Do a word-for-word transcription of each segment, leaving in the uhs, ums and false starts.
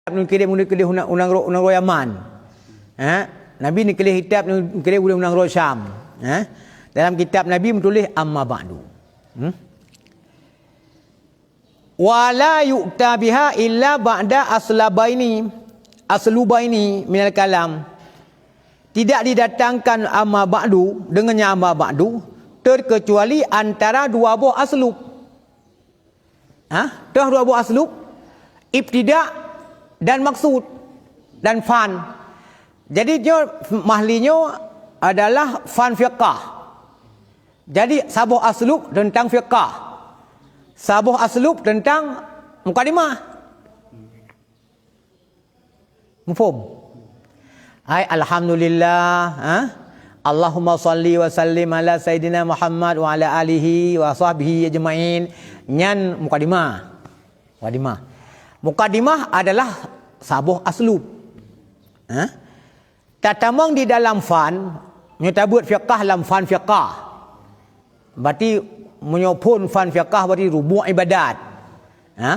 Neukirém, neukirém u nanggroe, u nanggroe Yaman. Ha? Nabi neukirém kitab, neukirém u nanggroe Syam. Ha? Dalam kitab Nabi meutuléh, "Amma ba'du." Hmm? "Wa la yu'ta biha illa ba'da aslabaini, aslubaini minal kalam." Tidak didatangkan amma ba'du, dengannya amma ba'du, terkecuali antara dua boh aslub. Ha? Toh dua boh aslub, ibtida dan maksud dan fan. Jadi nyoe, mahli nyoe adalah fan fiqah. Jadi saboh aslub teuntang fiqah. Saboh aslub teuntang mukadimah. Muphom? Hai, alhamdulillah, ha? Allahumma shalli wa sallim ala sayyidina Muhammad wa ala alihi wa sahbihi ajma'in. Nyan mukadimah. Mukadimah. Mukadimah adalah saboh aslub. Ha? Tatamong di dalam fan, nyoe tabeuet fiqah lam fan fiqah. Berarti meunyoe phon fan fiqah, berarti rubuh ibadat. Ha?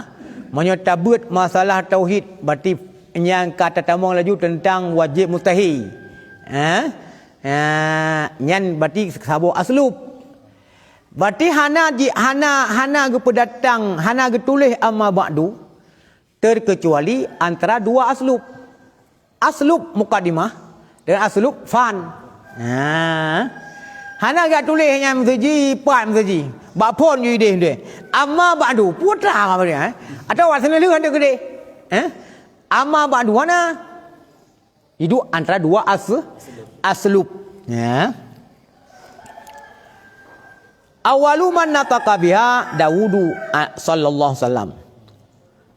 Meunyoe tabeuet masalah tauhid, berarti nyang ka tatamong laju teuntang wajéb mustahil. Ha? Ha, nyan berarti saboh aslub. Berarti hana ji-, hana, hana geupeudatang, hana geutuléh amma ba'du, terkecuali antara dua aslub. Aslub mukadimah dan aslub fan. Ha. Hana geutuléh nyan meuseujih, pat meuseujih. Bak phon ju idéh deh. Amma ba'du, putra apa dia, eh? Atawa seuneu leuh ada geude. Eh? Amma ba'du hana. Iduek antara dua as-, aslub. Ya. Awwalu man nataqa biha Dawudu, a, sallallahu alaihi wasallam.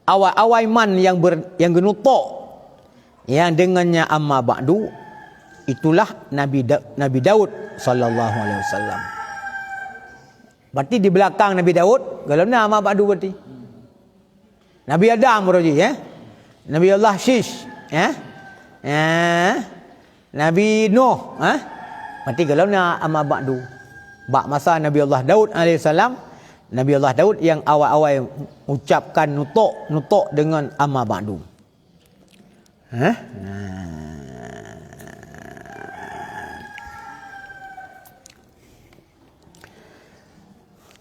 Awai-awai man yang ber-, yang geunutok, yang dengannya amma ba'du, itulah Nabi Da-, Nabi Daud sallallahu alaihi wasallam. Berarti di belakang Nabi Daud, golom na amma ba'du berarti. Nabi Adam baroe jih, eh? Nabi Allah Syis, eh? Eh? Nabi Nuh, eh? Berarti golom na amma ba'du. Bak masa Nabi Allah Daud alaihissalam, Nabi Allah Daud yang awai-awai ucapkan nutok, nutok dengan amma ba'du. Eh? Nah.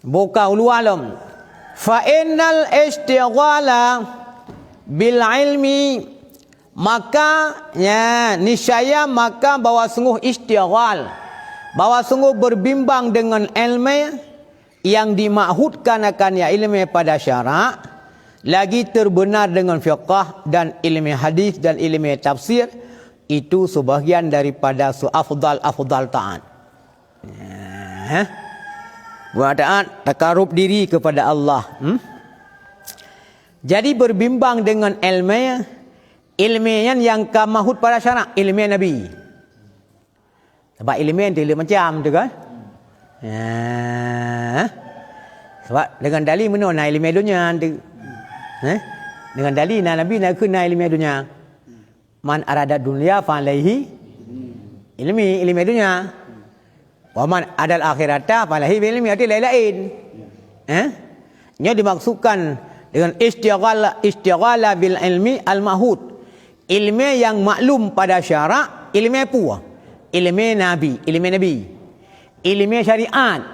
Buka uluwa lom. Fa innal istighala bil ilmi, maka, ya, niscaya maka bahwa sungguh istighal, bahwa sungguh berbimbang dengan ilmu yang dimakhudkan akan ya ilmu pada syarak, lagi terbenar dengan fiqah dan ilmu hadis dan ilmu tafsir, itu sebahagian daripada seafdal-afdal taat. Eh, buat taat, takarub diri kepada Allah. Hmm? Jadi berbimbang dengan ilmu, ilmu nyan yang ka mahut pada syarak, ilmu Nabi. Sebab ilmu tu ilmu macam tu kan? Ya. Sebab dengan dali meunoe na ilmu dunia tu. Eh? Dengan dali na Nabi na keu na ilmu dunia. Man arada dunya fa alaihi ilmi, ilmu dunia. Wa man adal akhirata fa alaihi bil ilmi, arti lain-lain. Eh? Nyoe dimaksudkan dengan istighala, istighala bil ilmi al mahud. Ilmu yang maklum pada syarak, ilmu apa? Ilmu Nabi, ilmu Nabi. Ilmu syariat.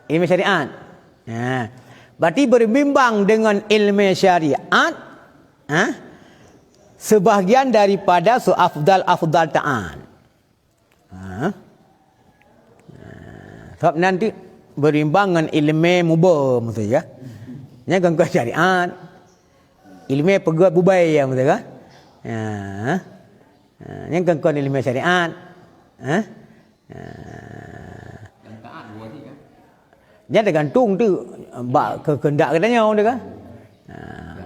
Ilmu syariat. Ha. Berarti berbimbang dengan ilmu syariat, ha? Sebahagian daripada seafdal-afdal taat. Ha? Sebab nanti berimbang ngon ilmu muba, maksud ya. Nyan kan, kan syariat. Ilmu peugöt bubai ya, maksud kan? Ya. Ha, nyan kan, kan ilmu syariat. Ha? Ha. Nyan tergantung tu bak keukeundak geutanyoe tu kan.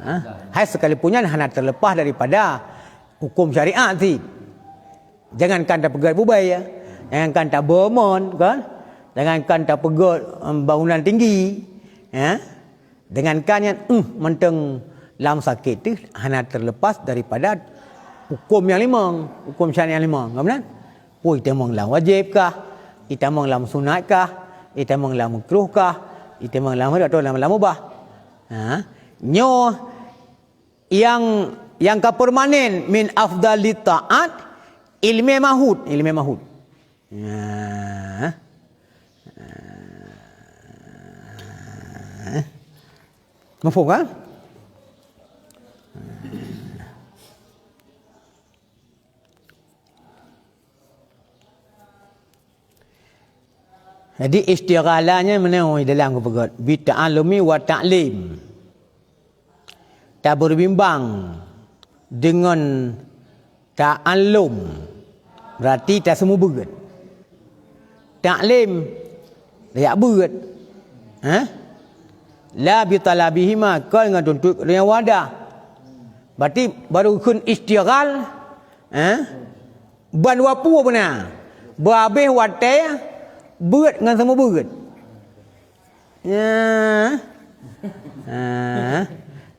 Ha. Hai sekalipun nyan hana terlepas daripada hukum syariat sih. Jangankan tapeugöt bubai ya. Jangankan tabomon kan. Jangankan tapeugöt, em, bangunan tinggi. Ya. Jangankan nyan, eh, mantong lam sakét tu hana terlepas daripada hukum nyang limong, hukum syariat nyang limong. Ka meunan? Peue itamong lam wajéb kah? Itamong lam sunat kah? Itamong lam makruh kah? Itamong lam haram atau lam, lam mubah? Ha? Nyoe nyang Nyang ka permanen min afdhalit ta'at, ileumèe mahud, ileumèe mahud. Nah. Mafhum kan? Jadi, istighalah nyan meunoe dalam geupeugöt, "Bita'allumi wa ta'lim." Tabeubimbang deungon ta'allum, berarti taseumeubeuet. Ta'lim, tajak beuet. Ha? La bi talabihima, kon ngon tuntot keudroe nyan wadah. Berarti barô kheun istighal, ha? Ban wapu beuna. Beuhabéh watèe beuet ngon seumeubeuet. Ya. Ha.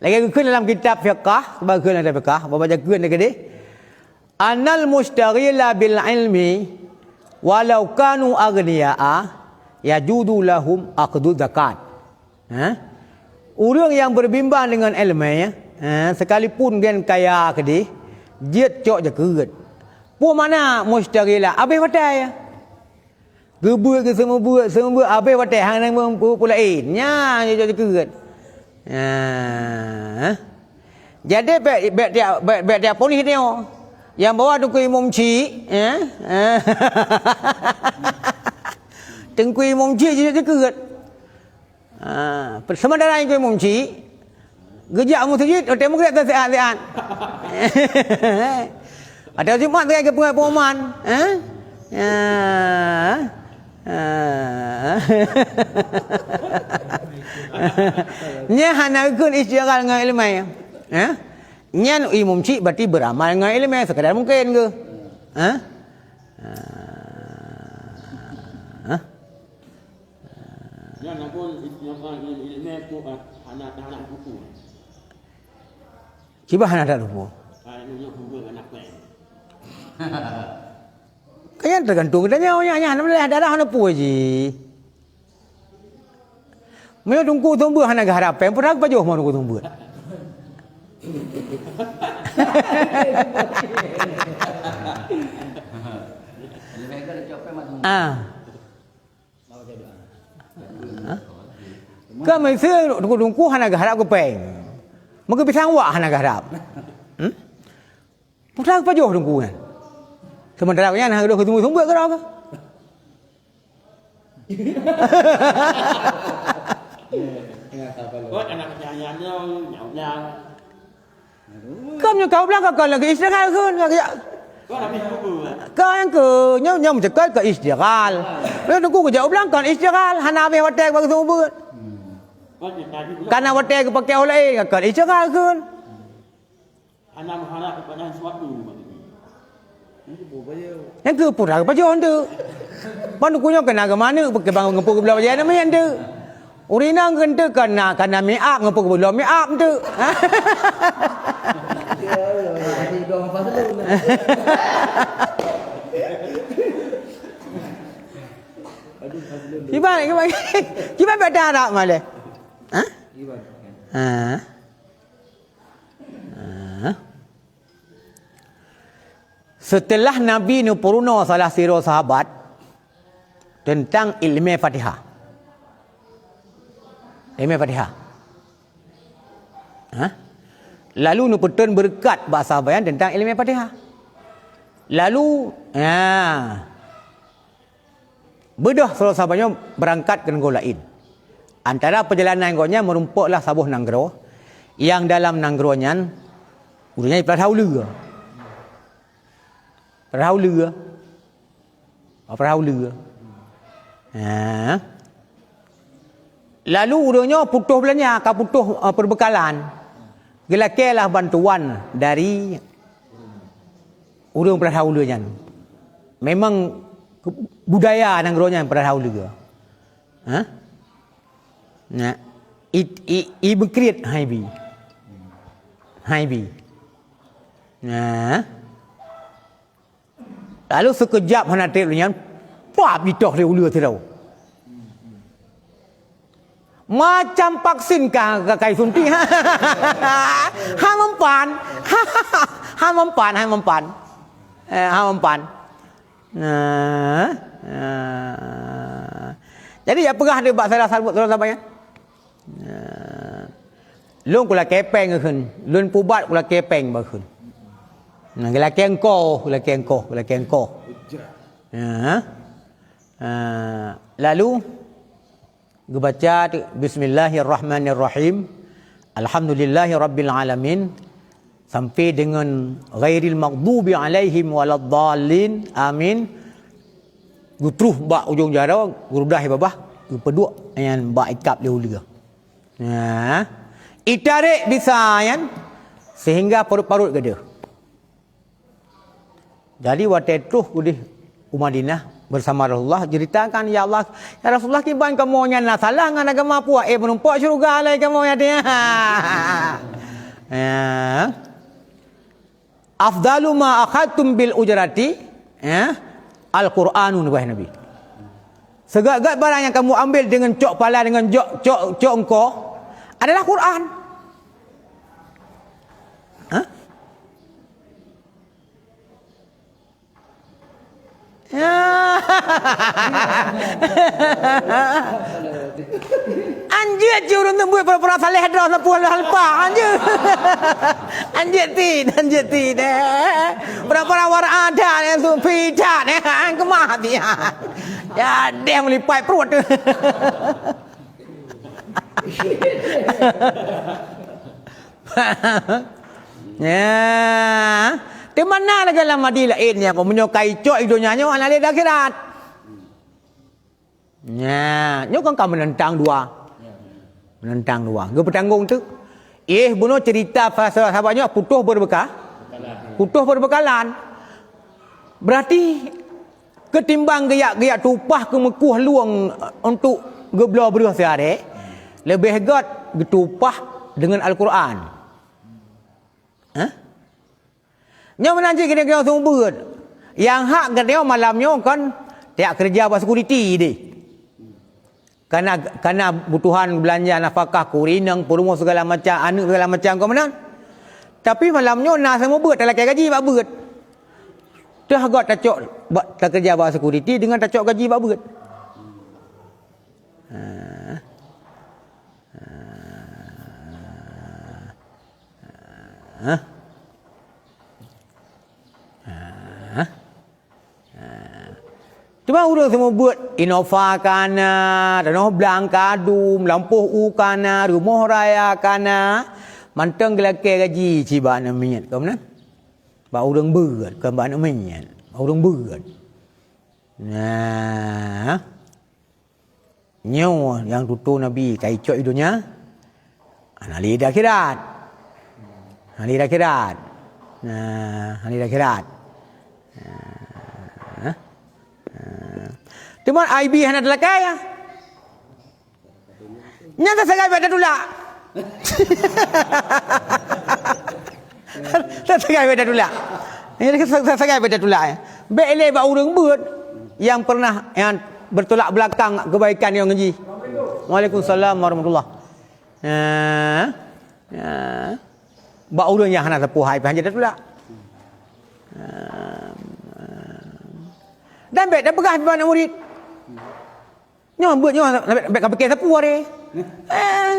Lagèe geukheun dalam kitab fiqah, bak geukheun dalam kitab fiqah, bak baca kheun tadi. "Annal mustaghila bil ilmi walau kanu aghniya'a yajuzu lahum akhdhu zakat." Ha? Ureueng nyang beubimbang deungon ileumèe, ha, sekalipun gèt kaya keudéh, jeuet cok jakeuet. Peue makna mustaghila? Habéh watèe. Geubeuet, geuseumeubeuet, seumeubeuet, habéh watèe, hana meu-, peu-, peue laén. Nyan, jeuet jakeuet. Ha. Jadi, bèk, bèk tiap, bèk, bèk tiap poh nyoe. Nyang bawa Teungku Imum Chik, eh? Teungku Imum Chik jeuet jakeuet. Ha, sementara Teungku Imum Chik, geujak u meuseujid, watèe meugréb teusiat-siat. Watèe Jumat teuka geupeugah pengumuman, eh? Ya. Ha. Nyan hana geukheun istighal ngon ileumèe, eh? Nyan Imum Chik berarti beuramal ngon ileumèe, sekadar mungken geuh. Eh? Ha. Nyan aku ilmu, ilmu aku, ah, hana, hana buku. Kiban hana that buku. Ah, ilmu aku buku anak lain. Kan nyan teugantung geutanyoe, nyan, nyan, hana boleh darah hana peue jih. Meunyoe Teungku Seumeubeuet hana geuharap péng, peue teuma pajoh mon Teungku Seumeubeuet. Ah. Kan meusé teungku-teungku hana geuharab keu péng. Meukeue pisang wak hana geuharab. Hmm? Peue teuma pajoh teungku nyan. Sementara nyan hana geudoh keu seumeubeuet keudroe keuh. Buat anak kecil nyan, nyan, nyan. Ka meunyoe ka u blang ka kon lagèe istighal kheun, ka, ka nyang keu nyoe, nyoe meucakap ka istighal. Nyoe teungku geujak u blang kon istighal, hana habéh watèe bak geuseumeubeuet. Kana watèe geupaké óh laén ka kon istighal kheun. Hana meuharap keupada sesuatu. Nyang keu peue pajoh eunteuk. Ban teungku nyoe keunan geumaneuk, bukon ban geupeu geubloe bajèe aneuk miet eunteuk. Ureueng inong keu eunteuk kana, kana make up, geupeu geubloe make up eunteuk. Kiban, kiban, kiban bèk taharap malèe. Hah? Hah? Ah. Seuteulah Nabi neupeurunoe salah sidroe sahabat teuntang ileumèe Fatihah. Ileumèe Fatihah. Hah? Lalu neupeutrön beureukat bak sahabat nyan teuntang ileumèe Fatihah. Lalu, ya, beudôh sidroe sahabat nyoe beurangkat keu nanggroe laén. Antara peurjalanan gobnyan meurumpoklah saboh nanggroe, nyang dalam nanggroe nyan ureueng nyan jipeurasa uleue. Peurasa uleue. Peurasa uleue. Ha. Lalu ureueng nyoe putôh beulanja, ka putôh, eh, peubeukalan. Geulakèe lah bantuan dari ureueng peurasa uleue nyan. Memang budaya nanggroe nyan peurasa uleue. Ha? Nah, i, i, i beukriet hai bi. Hai bi. Nah. Lalu seukeujab hana trép lé nyan, pap jitoh lé uleue sidroe. Macam vaksin ka, ka, ka jisuntik. Ha mempan. Han mempan, han mempan. Eh, han mempan. Nah, nah. Jadi, jak peugah deh bak salah sahabat, salah sahabat nyan. Nah. Lôn kulakée péng kheun, lôn pubat kulakée péng bah kheun. Nah, geulakée engko, geulakée engko, geulakée engko. Nah. Ah, lalu geubaca tu, "Bismillahirrahmanirrahim. Alhamdulillahirabbil alamin." Sampai deungon, "Ghairil maghdubi alaihim waladdallin. Amin." Geutroh bak ujong jaroe, geurudah babah, geupeuduek nyan bak ikab lé uleue. Nah, itarek bisa nyan sehingga parut-parut geudeh. Jadi, watée troh udeh u Madinah bersama Rasulullah, ceritakan, "Ya Allah, ya Rasulullah, kiban kamoe nyan na salah ngon agama puak, eh, meurumpok syeuruga lé kamoe nyan." Ya. "Afdalu ma akhadtum bil ujrati, ya, Al-Qur'anu," neubaih Nabi. "Seugét-gét barang nyang kamoe ambil deungon cok pala, deungon jok, cok, cok engko, adalah Qur'an." Hah? Ya. Anjeuet cit ureuëng teumbeuet pura-pura saleh droe sapeue lheueh leupah. Anjeuet. Anjeuet cit, anjeuet cit, eh. Pura-pura wara that, eh, sufi that, eh. Keumah dia. Ya, deh meulipat pruet. Ya. Teuma na lagée lam hadis laén nyan, meunyoe ka icok i donya nyoe, hana lé di akhirat. Nya, nyoe kan ka meunentang dua. Meunentang dua. Geupeutanggong teuk. Eh, bunoe cerita sahabat nyoe putôh beubeuka-, putôh beubeukalan. Berarti keutimbang geujak, geujak tupah keumeukoh lueng untuk geubloe breueh siarek, leubeh gét geutupah deungon Al-Qur'an. Hah? Nyoe meunan cit geutanyoe seumeubeuet. Nyang hak geutanyoe malam nyoe kon tajak keureuja bak sekuriti deh. Kana, kana butuhan beulanja nafakah keu ureuëng inong, peurumoh, segala macam, aneuëk segala macam kon meunan. Tapi malam nyoe na seumeubeuet talakée gaji bak beuet. Teuh gét tacok bak, takeureuja bak sekuriti deungon tacok gaji bak beuet. Ha. Ha. Ha. Ha. Teuma ureuëng seumeubeuet Innova kana, tanoh blang ka dum, lampôh u kana, rumoh raya kana, mantong geulakée gaji cit bak aneuk miet, kon meunan? Bak ureuëng beuet, kon bak aneuk miet, bak ureuëng beuet. Nah. Nyoe nyang tutoe Nabi ka icok i donya, hana lé di akhirat. Hana lé di akhirat. Nah, hana lé di akhirat. Nah, nah. Teuma I B hana teulakée, ya. Nyan sagai bèk tatulak. Sagai bèk tatulak. Nyan sagai bèk tatulak, ya. Bèk lé bak ureuëng beuet nyang pernah, nyang bertolak belakang kebaikan nyoe ngon jih. Waalaikumsalam warahmatullah. Nah, nah. Bak ureuëng nyang hana sapeue hai pih hanjeuet tatulak. Nah, nah. Dan bèk tapeugah bak aneuk murit. Nyoe beuet nyoe, bèk, bèk kapike sapeue aré. Eh.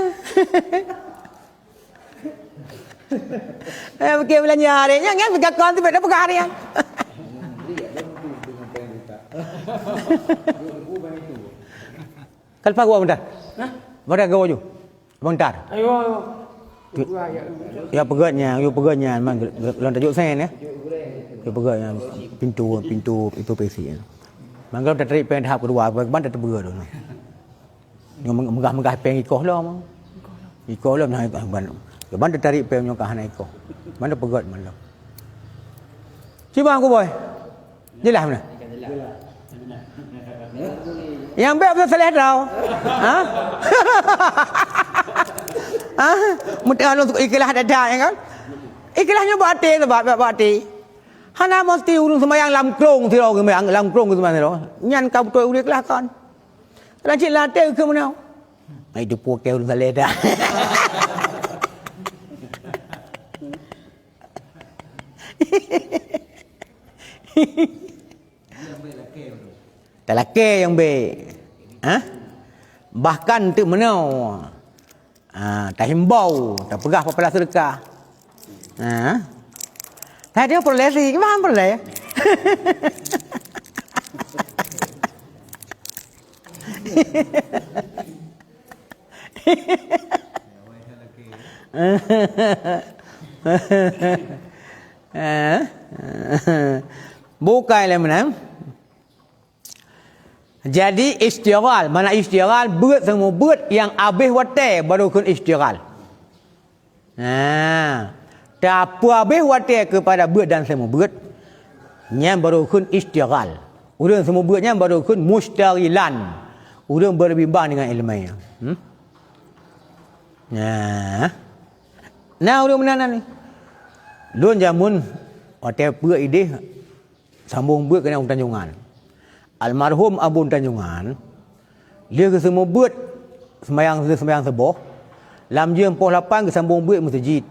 Eh, pike beulanja aré. Nyan, nyan, pike kon tu bèk tapeugah aré nyan. Ka leupah geuwoe meudah? Hah? Meudah geuwoe ju? Abang Tar. Ayo, ayo. Yue peugöt nyan, yue peugöt nyan, man, lôn tajok sen, ya. Yue peugöt nyan, pintoe, pintoe, pintoe pesi. Man, lôn tatarék péng tahap keudua, ban tapeugöt lôn. Nyoe meugah-meugah péng ikoh lom. Ikoh lom, nyan, ban, ban tatarék péng nyoe ka hana ikoh. Ban tapeugöt man lom. Cuba aku, boy. Jeulaih meunan? Nyang bèk beutôi saléh droe. Ha? Ha? Meuteumé lôn ikhlas that-that, ya kan? Ikhlas nyoe bak até, bak, bak, bak até. Hana meusti ureueng seumayang lam krông sidroe, seumayang lam krông seumayang sidroe. Nyan ka beutôi ureueng ikhlas kon. Lam cit lam até keu meunoe. Ai, teupeue keu ureueng saléh that. Talakée nyang bék. Hah? Bahkan teuk meunoe. Ha, tahimbau, tapeugah peue-peue seudeukah. Ha. Tadi peureulée sih, gimana peureulée? Eh? Bukai lé meunan. Jadi isytighal, mana isytighal, beuet seumeubeuet nyang abéh watée baru kheun isytighal. Nah, tapeuabéh watée keupada beuet dan seumeubeuet, nyan baru kheun isytighal. Ureuëng seumeubeuet nyan baru kheun mustaghilan. Ureuëng berbimbang dengan iéleumé. Hmm? Nah. Nah, ureuëng meunan ni. Lôn jameun watée peuet idéh sambong beuet keunan u Tanjongan. Almarhum Abu Tanjongan, lheueh geuseumeubeuet seumayang, seumayang suboh, lam jeuem poh lapan geusambong beuet meuseujid.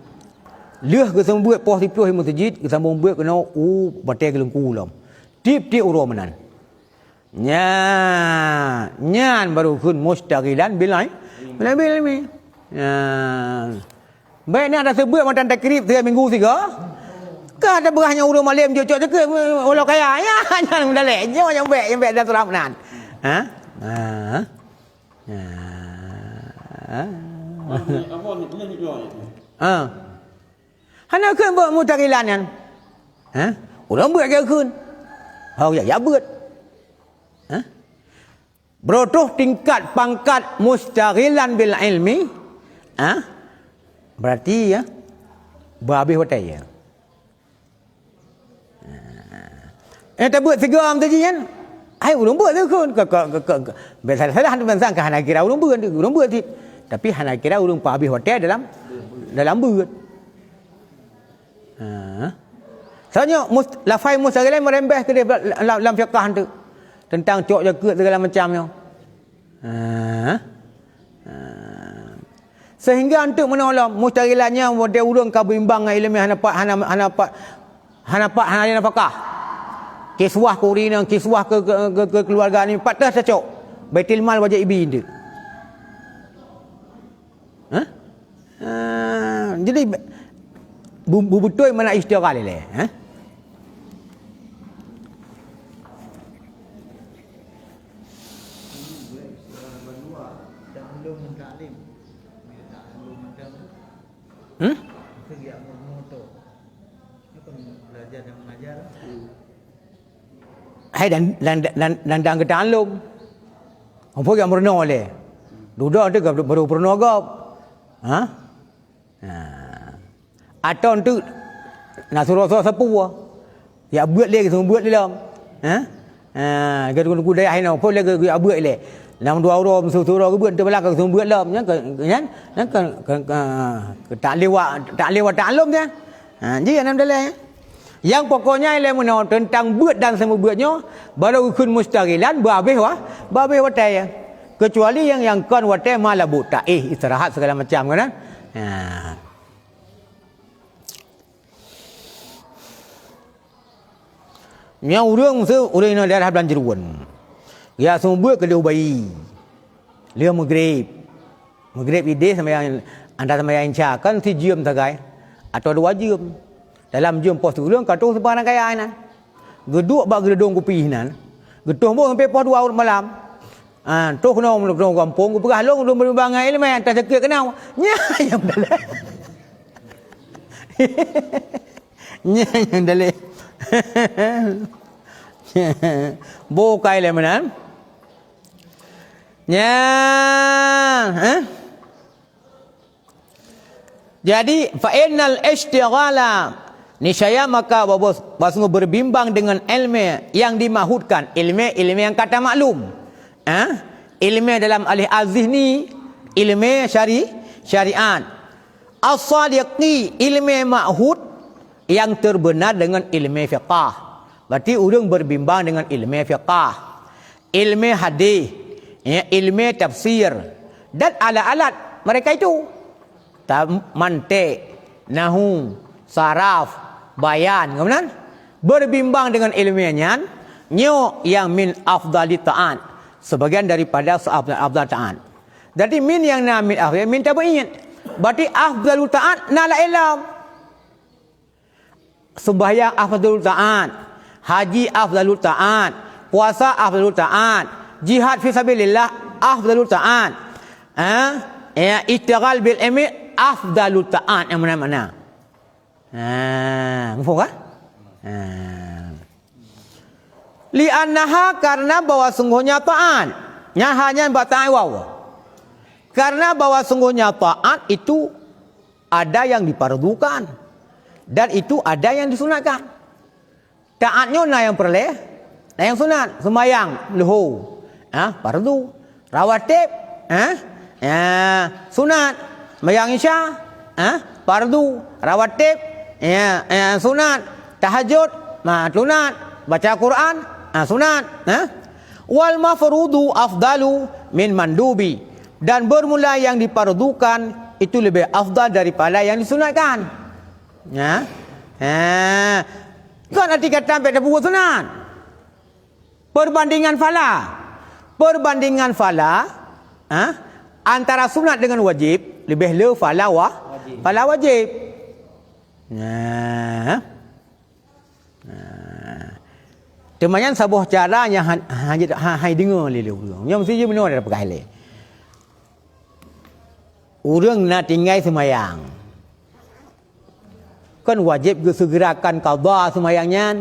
Lheueh geuseumeubeuet poh siplôh meuseujid, geusambong beuet keunoe u batée geuleungku lom. Tieb-tieb uroe meunan. Nya, nyan baru kheun mustaghilan bil ai-, bil ilmi. Nya. Baik, nyan dah seubeuet matan takrib tiga minggu siga. Ka ada beurah nyang ureuëng malém jok-jok jeuet keu ulo kaya. Ya, nyan mudalek. Nyoe nyang bék, nyang bék dah seurah meunan. Ha? Ha? Ha? Ha. Hana kheun beuet mustaghilan nyan. Ha? Ureuëng beuet je kheun. Hau ya, ya beuet. Ha? Beureutoh tingkat pangkat mustaghilan bil ilmi, ha? Berarti ya, beuabéh watée ya. Eh, tabeuet sigoe meuteujih nyan. Hai ureuëng beuet tu kheun. Ke, ke, ke, ke, ke. Biasa salah tu bangsa ka hana kira ureuëng beuet, ureuëng beuet cit. Tapi hana kira ureuëng peuabéh watée dalam, dalam beuet. Ha. Soalnya mus-, lafai mustaghilan meureumbeh keudeh lam, lam, lam fiqah tu. Tentang cok jakeuet segala macam nyoe. Ha. Ha. Sehingga untuk menolong mustaghilan nyan, watée ureuëng ka berimbang ngon iéleumé hana pat, hana, hana pat, hana pat, hana nafakah. Kiswah keu ureuëng inong, kiswah keu, keu, keu, keu keuluwarga ni, pat teuh tacok. Baitul mal wajéb ibi tu. Ha? Ah, jadi, bu-, bu-, beutôi mana isytighal ilée, ha? Hmm? Hai dan, dan, dan, dan, dan geuta'allum. Amphon nyang meurunoe lé. Dudoe teuh baru peurunoe gob. Ha? Ha. Atau enteuk na surok-surok sapeue. Ya beuet lé, geuseumeubeuet lé lom. Ha? Ha, geuteupeue dayah inoe, phon lé geu-, geujak beuet lé. Lam dua uroe, meusu-, surok geubeuet, enteuk beulah ka geuseumeubeuet lom. Nyan ka, nyan, nyan ka, ka, ka, ka tak lewat, tak lewat ta'allum nyan. Ha, ji anam dalai. Nyang pokoknya ilée meunoe teuntang beuet dan seumeubeuet nyoe, barô geukheun mustaghilan beuabéh wa-, beuabéh watée. Keucuali nyang, nyang kon watée ma labut taéh, istirahat segala macam kan. Ha. Nyoe ureuëng meusu-, ureuëng inong daerah Blanjeuruwon. Geujak seumeubeuet keu lheueh bayi. Lheueh meugreb. Meugreb idéh seumayang, antara seumayang Isya kan sijeuem sagai atau dua jeuem. Dalam jeuem poh sikureueng ka troh seubarang kaya inan. Geuduek bak geureudong kupi inan. Geutoh boh sampoe poh dua uroe malam. Ah, troh keunoe, keunoe gampông, geupeugah lôn, lôn beureubang ngon iéleumé, ata sakét keunoe. Nyan nyang daleh. Nyan nyang daleh. Bukai lé meunan. Nyan, eh? Jadi, fa innal isytighala, niscaya maka bahwa, bahwasungguh berbimbang dengan ilmu yang dimakhutkan, ilmu, ilmu yang kata maklum. Ha? Ilmu dalam alih azhni, ilmu syari-, syariat. As-sadiqi, ilmu makhut yang terbenar dengan ilmu fiqah. Berarti ureuëng berbimbang dengan ilmu fiqah. Ilmu hadis, ya, ilmu tafsir, dan alat-alat mereka itu. Ta-, mantik, nahu, saraf, Bayan, kan? Berbimbang dengan ilmiah nyan, nyoe yang min afdali taat, sebagian daripada seafdal-afdal taat. Jadi min yang na min akhir, min tabi'in. Berarti afdalu taat na laén lom. Sembahyang afdalu taat, haji afdalu taat, puasa afdalu taat, jihad fi sabilillah afdalu taat. Ha? Ya, istighal bil ilmi afdalu taat yang mana-mana. Ha, muphom kan? Ha. Li'annaha, karena bahwa sungguhnya taat. Nyan ha nyan bak taat waw. Karena bahwa sungguhnya taat itu ada yang dipardukan dan itu ada yang disunatkan. Taat nyoe na nyang peureulée, na nyang sunat. Seumayang leuhô, ha, fardu. Rawatib, ha, ya, sunat. Seumayang Isya, ha, fardu. Rawatib, ya, ya, sunat. Tahajud, ma, sunat. Baca Quran, ha, sunat, ha. Wal mafrudu afdalu min mandubi. Dan bermula yang dipardukan itu lebih afdal daripada yang disunatkan. Ya. Ha. Kon arti kata sampai tapeubuet sunat. Perbandingan fala. Perbandingan fala, ha? Antara sunat dengan wajib, lebih le fala wa-, Wajib. Fala wajib. Nah. Nah. Teuma nyan saboh cara nyang han-, han-, han-, hai deungoe lé lé ureueng. Nyang mesti jih meunoe dah peugah lé. Ureueng na tinggai seumayang. Kan wajéb geuseugerakan qadha seumayang nyan.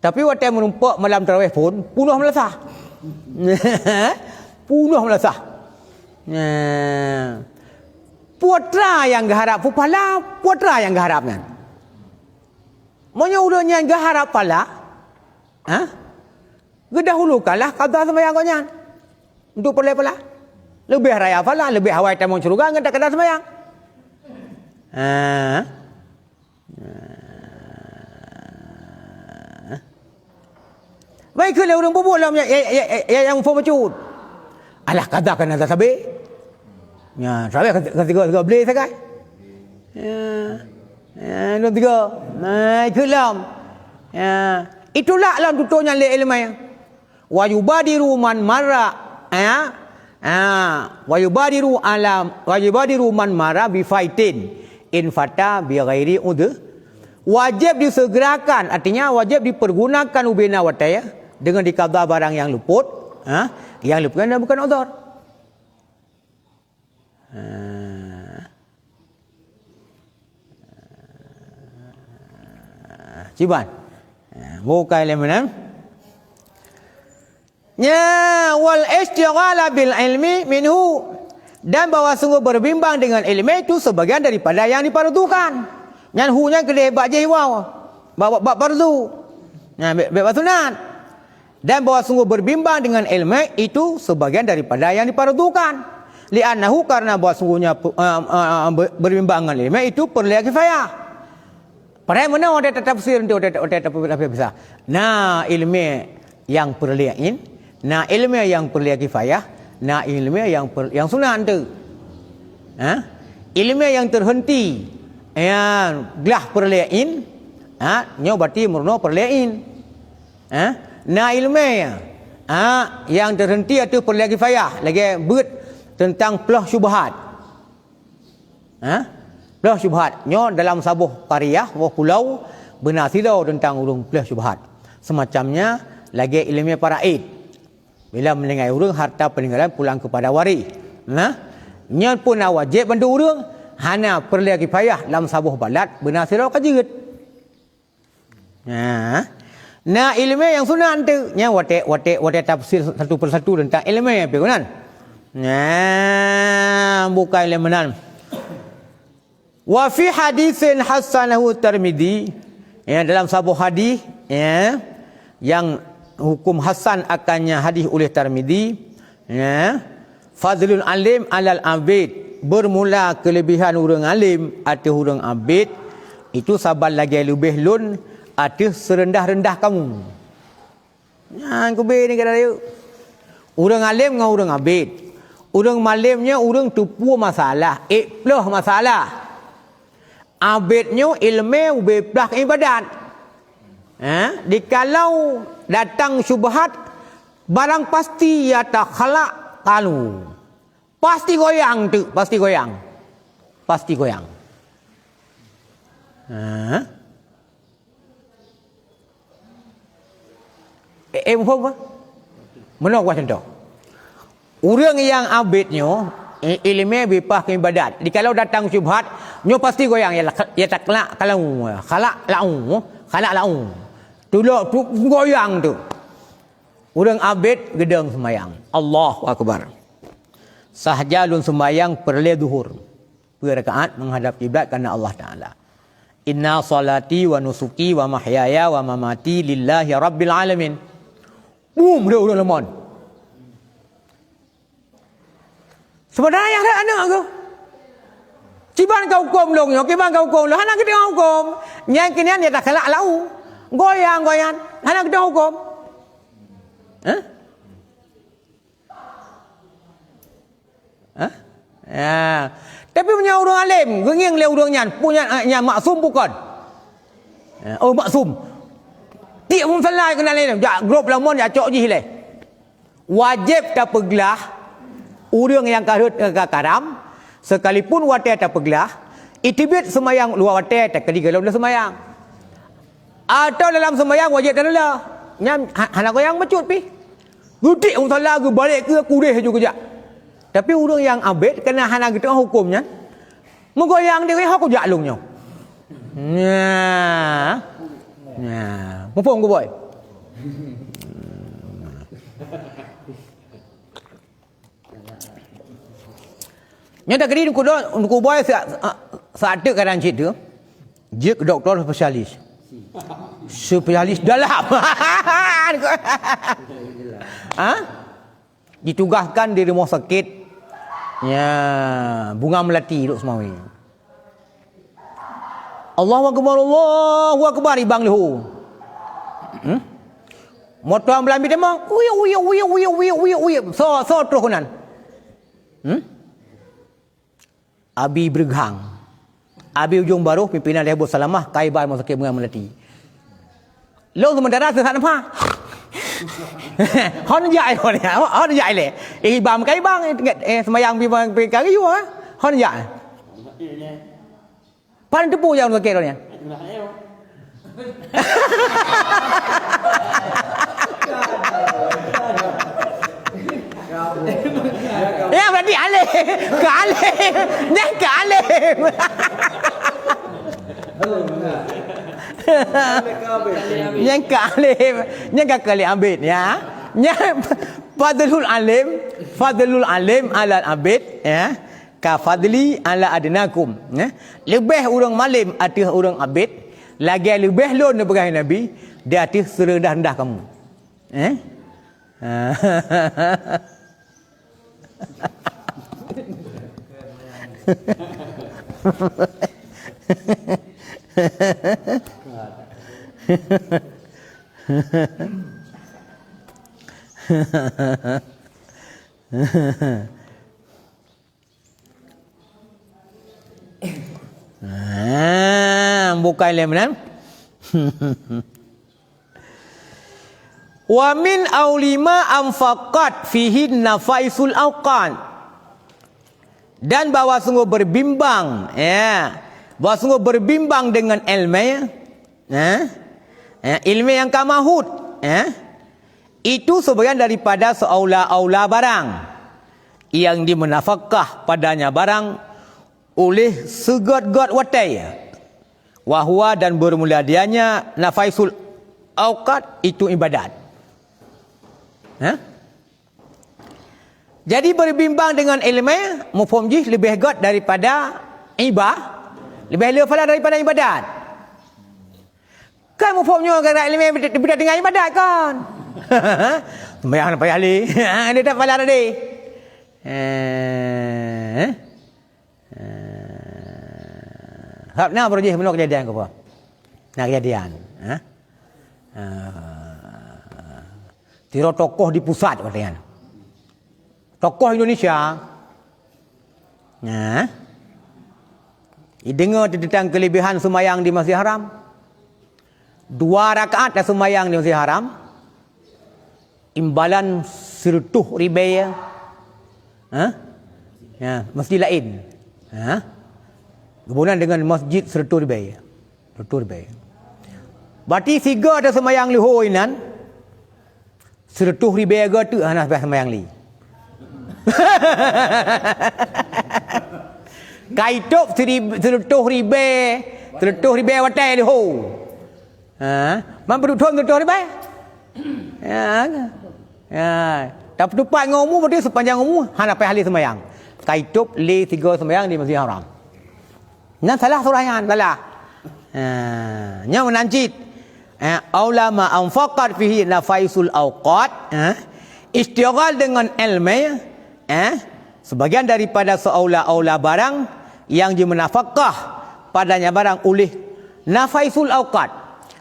Tapi watée meurumpok malam tarawih phon, peunoh meulasah. Peunoh meulasah. Nah. Peue atra nyang geuharab, peue pahala, peue atra nyang geuharab nyan. Meunyoe ureueng nyan geuharab pahala, ha? Geudahulukanlah qadha seumayang gobnyan untuk peureulée pahala. Leubeh raya pahala, leubeh awai tamong syeuruga ngon taqadha seumayang. Ha. Baik keu lé ureueng peubuet lom ya, ya, ya, ya, ya, nyang phon bacut. Alah, qadha kan ada sabe. Ya, sabe ka, ka tiga, tiga beli sagai. Ya. Ya, lom tiga. Nah, ikeu lom. Ya. Itulah lom tutoe nyan lé ileumèe. Wa yubadiru man marra, ya. Ha, wa yubadiru ala, wa yubadiru man marra bi faitin in fata bi ghairi udhr. Wajéb disegerakan, artinya wajéb dipergunakan ubena watée, ya, dengan dikadha barang yang luput, ha, yang luput dan bukan udhur. Ha. Ciban. Ha, bukai lé meunan. Nya, wal istighala bil ilmi minhu. Dan bahwa sungguh berbimbang dengan ilmu itu sebagian daripada yang diperuntukkan. Nyan hu nyan keudeh bak jih waw. Bak, bak, bak fardu. Nya, bak, bak sunat. Dan bahwa sungguh berbimbang dengan ilmu itu sebagian daripada yang diperuntukkan. Li'annahu, karena bahwa sungguhnya, eh, eh, eh, ber-, berbimbang dengan ilmu itu perlu kifayah. Padahai meunan watée tatafsir, watée, watée, watée tatafsir. Na ilmu yang perlu in, na ilmu yang perlu kifayah, na ilmu yang per-, yang sunat tu. Ha? Ilmu yang terhenti, ya, glah perlu in, ha, nyoe berarti meurunoe perlu in. Ha? Na ilmu, ha, yang terhenti atau perlu kifayah, lagi buet tentang ploh syubhat. Ha? Ploh syubhat. Nyoe dalam saboh qaryah, saboh pulau, beuna sidroe teuntang ureuëng ploh syubhat. Seumacamnya lagée iéleumé paraid. Bila meuninggai ureuëng, harta peuninggalan pulang keupada waréh. Nah, nyoe pun na wajéb bantu ureuëng, hana peureulée kifayah lam saboh balad beuna sidroe ka jeuet. Nah, na iéleumé nyang sunat teuk, nyan watée, watée, watée tafsir satu persatu teuntang iéleumé pih keunan. Nah, bukai lé meunan. Wa fi hadisin hassanahu Tirmidzi, ya, dalam saboh hadis, ya, yang hukum hasan akannya hadis oleh Tirmidzi, ya, fadlul alim alal abid, bermula kelebihan ureuëng alim ateueh ureuëng abid, itu saban lagée leubeh lôn ateueh seureundah-reundah kamu. Nyan keubeue ni kata rayeuk. Ureuëng alim ngon ureuëng abid. Ureuëng malem nyoe ureuëng teupeue masalah, ék ploh masalah. Abét nyoe ileumé ubé plah ibadat. Ha? Dikalau datang syubhat, barang pasti ya takhalak kalu. Pasti goyang tu, pasti goyang. Pasti goyang. Ha? Eh, eh, muphom ke? Meunoe kuah contoh. Ureuëng nyang abét nyoe, i-, ileumé bipah keu ibadat. Dikalau datang syubhat, nyoe pasti goyang, ya lak-, ya taklak kalau, khalak lau, khalak lau. Tulok tu goyang tu. Ureuëng abét geudong seumayang. Allahu Akbar. Sahja lôn seumayang peureulée zuhur. Peuet rakaat menghadap kiblat karena Allah Taala. Inna salati wa nusuki wa mahyaya wa mamati lillahi rabbil alamin. Bum, lé ureuëng lemon. Sebenarnya ada anak ke? Kiban ka hukum lông nyoe, kiban ka hukum lông, hana geuteuka hukum. Nyang keunan ya takhalak lau. Goyang-goyang, hana geuteuka hukum. Hah? Hah? Ya. Tapi meunyoe ureuëng alim, geungieng lé ureuëng nyan, punya, eh, nyan maksum bukon? Ya, oh, maksum. Tiek musala keunan lé, jak grob lamon, jak cok jih lé. Wajéb tapeuglah ureuëng nyang ka rhot ka karam, sekalipun watée tapeuglah, iteubiet seumayang luwa watée takali golom seumayang. Atawa dalam seumayang wajéb taneula. Nyan ha-, hana goyang bacut pih. Geutik musala geubalek keu kudeh ju geujak. Tapi ureuëng nyang abét keunan hana geuteuka huköm nyan, meugoyang di ho kujak lông nyoe. Nya. Nya. Muphom ku boy. Nyoe tadi Teungku Do, Teungku Boy sa-, sa-, sateuk keadaan cit tu, jeuet keu doktor spesialis. Spesialis dalam. Ha? Ditugaskan di rumah sakit, ya, Bunga Melati, Lhokseumawe. Allahu Akbar, Allahu Akbar, ibang leuhô. Hmm? Moto ambulans teuma, uyuek, uyuek, uyuek. So, so troh keunan. Hmm? Abi Beureugahang. Abi Ujong Barôh, pimpinan Rehab Salamah, ka iba rumah sakit Bunga Melati. Lôn sementara seusak nafah. Hon jak ilée, hon jak ilée. Eh, ibang ka ibang, eh, seumayang pi, pi, pi kari jua, eh. Hon jak. Paling teupeu nyang sakét nyan. Ya, berarti alim. Ka alim. Nyan ka alim. Nyan ka alim. Nyan ka kali abét, ya. Nyan fadlul alim, fadlul alim alal abid, ya. Ka fadli ala adnakum, ya. Leubeh ureuëng malem ateueh ureuëng abid, lagée leubeh lôn neupeugah Nabi, di ateueh seurendah-rendah kamu. Eh? Ah, bukai lé meunan. Wa min aulima anfaqat fihi nafaisul auqat. Dan bahwa sungguh berbimbang, ya, bahwa sungguh berbimbang dengan ilmu, ya, ya, ilmu yang ka mahut, ya, itu sebagian daripada seaula-aula barang yang dimenafakah padanya barang oleh segot-got watée. Wahwa dan bermula dianya nafaisul auqat itu ibadat. Ha? Jadi berbimbang dengan ilmu, muphom jih leubeh got daripada iba-, leubeh le pahala daripada ibadat. Kan muphom nyoe gara-gara ilmu beda dengan ibadat kan? Sembahyang payah le. Dia tak pahala tadi. Eh. Eh, hab na baroe jih meunoe kejadian keu apa? Na kejadian, ha? Ah, sidroe tokoh di pusat, katanya. Tokoh Indonesia. Nah. Ideungoe teuntang keulebihan seumayang di Masjid Haram. Dua rakaat taseumayang di Masjid Haram, imbalan sireutôh ribèe, ha? Ya, masjid laén. Ha? Geuboh nan deungon masjid sireutôh ribèe. Sireutôh ribèe. Berarti sigoe taseumayang leuhô inan, sireutôh ribèe goe teuk hana sabe seumayang lé. Ka itôb siri-, sireutôh ribèe, sireutôh ribèe watèe leuhô. Ha, man peuduek thôn sireutôh ribèe? Ya, ya. Tapeutupat ngon umu, berarti seupanjang umu hana payah lé seumayang. Ka itôb lé sigoe seumayang di Masjid Haram. Nyan salah surah nyan, salah. Ha, nyan meunan cit. Eh, aula ma anfaqat fihi nafaisul auqat, eh, istighal dengan ilmu, eh, sebagian daripada seolah-olah barang yang dimenafakah padanya barang oleh nafaisul auqat.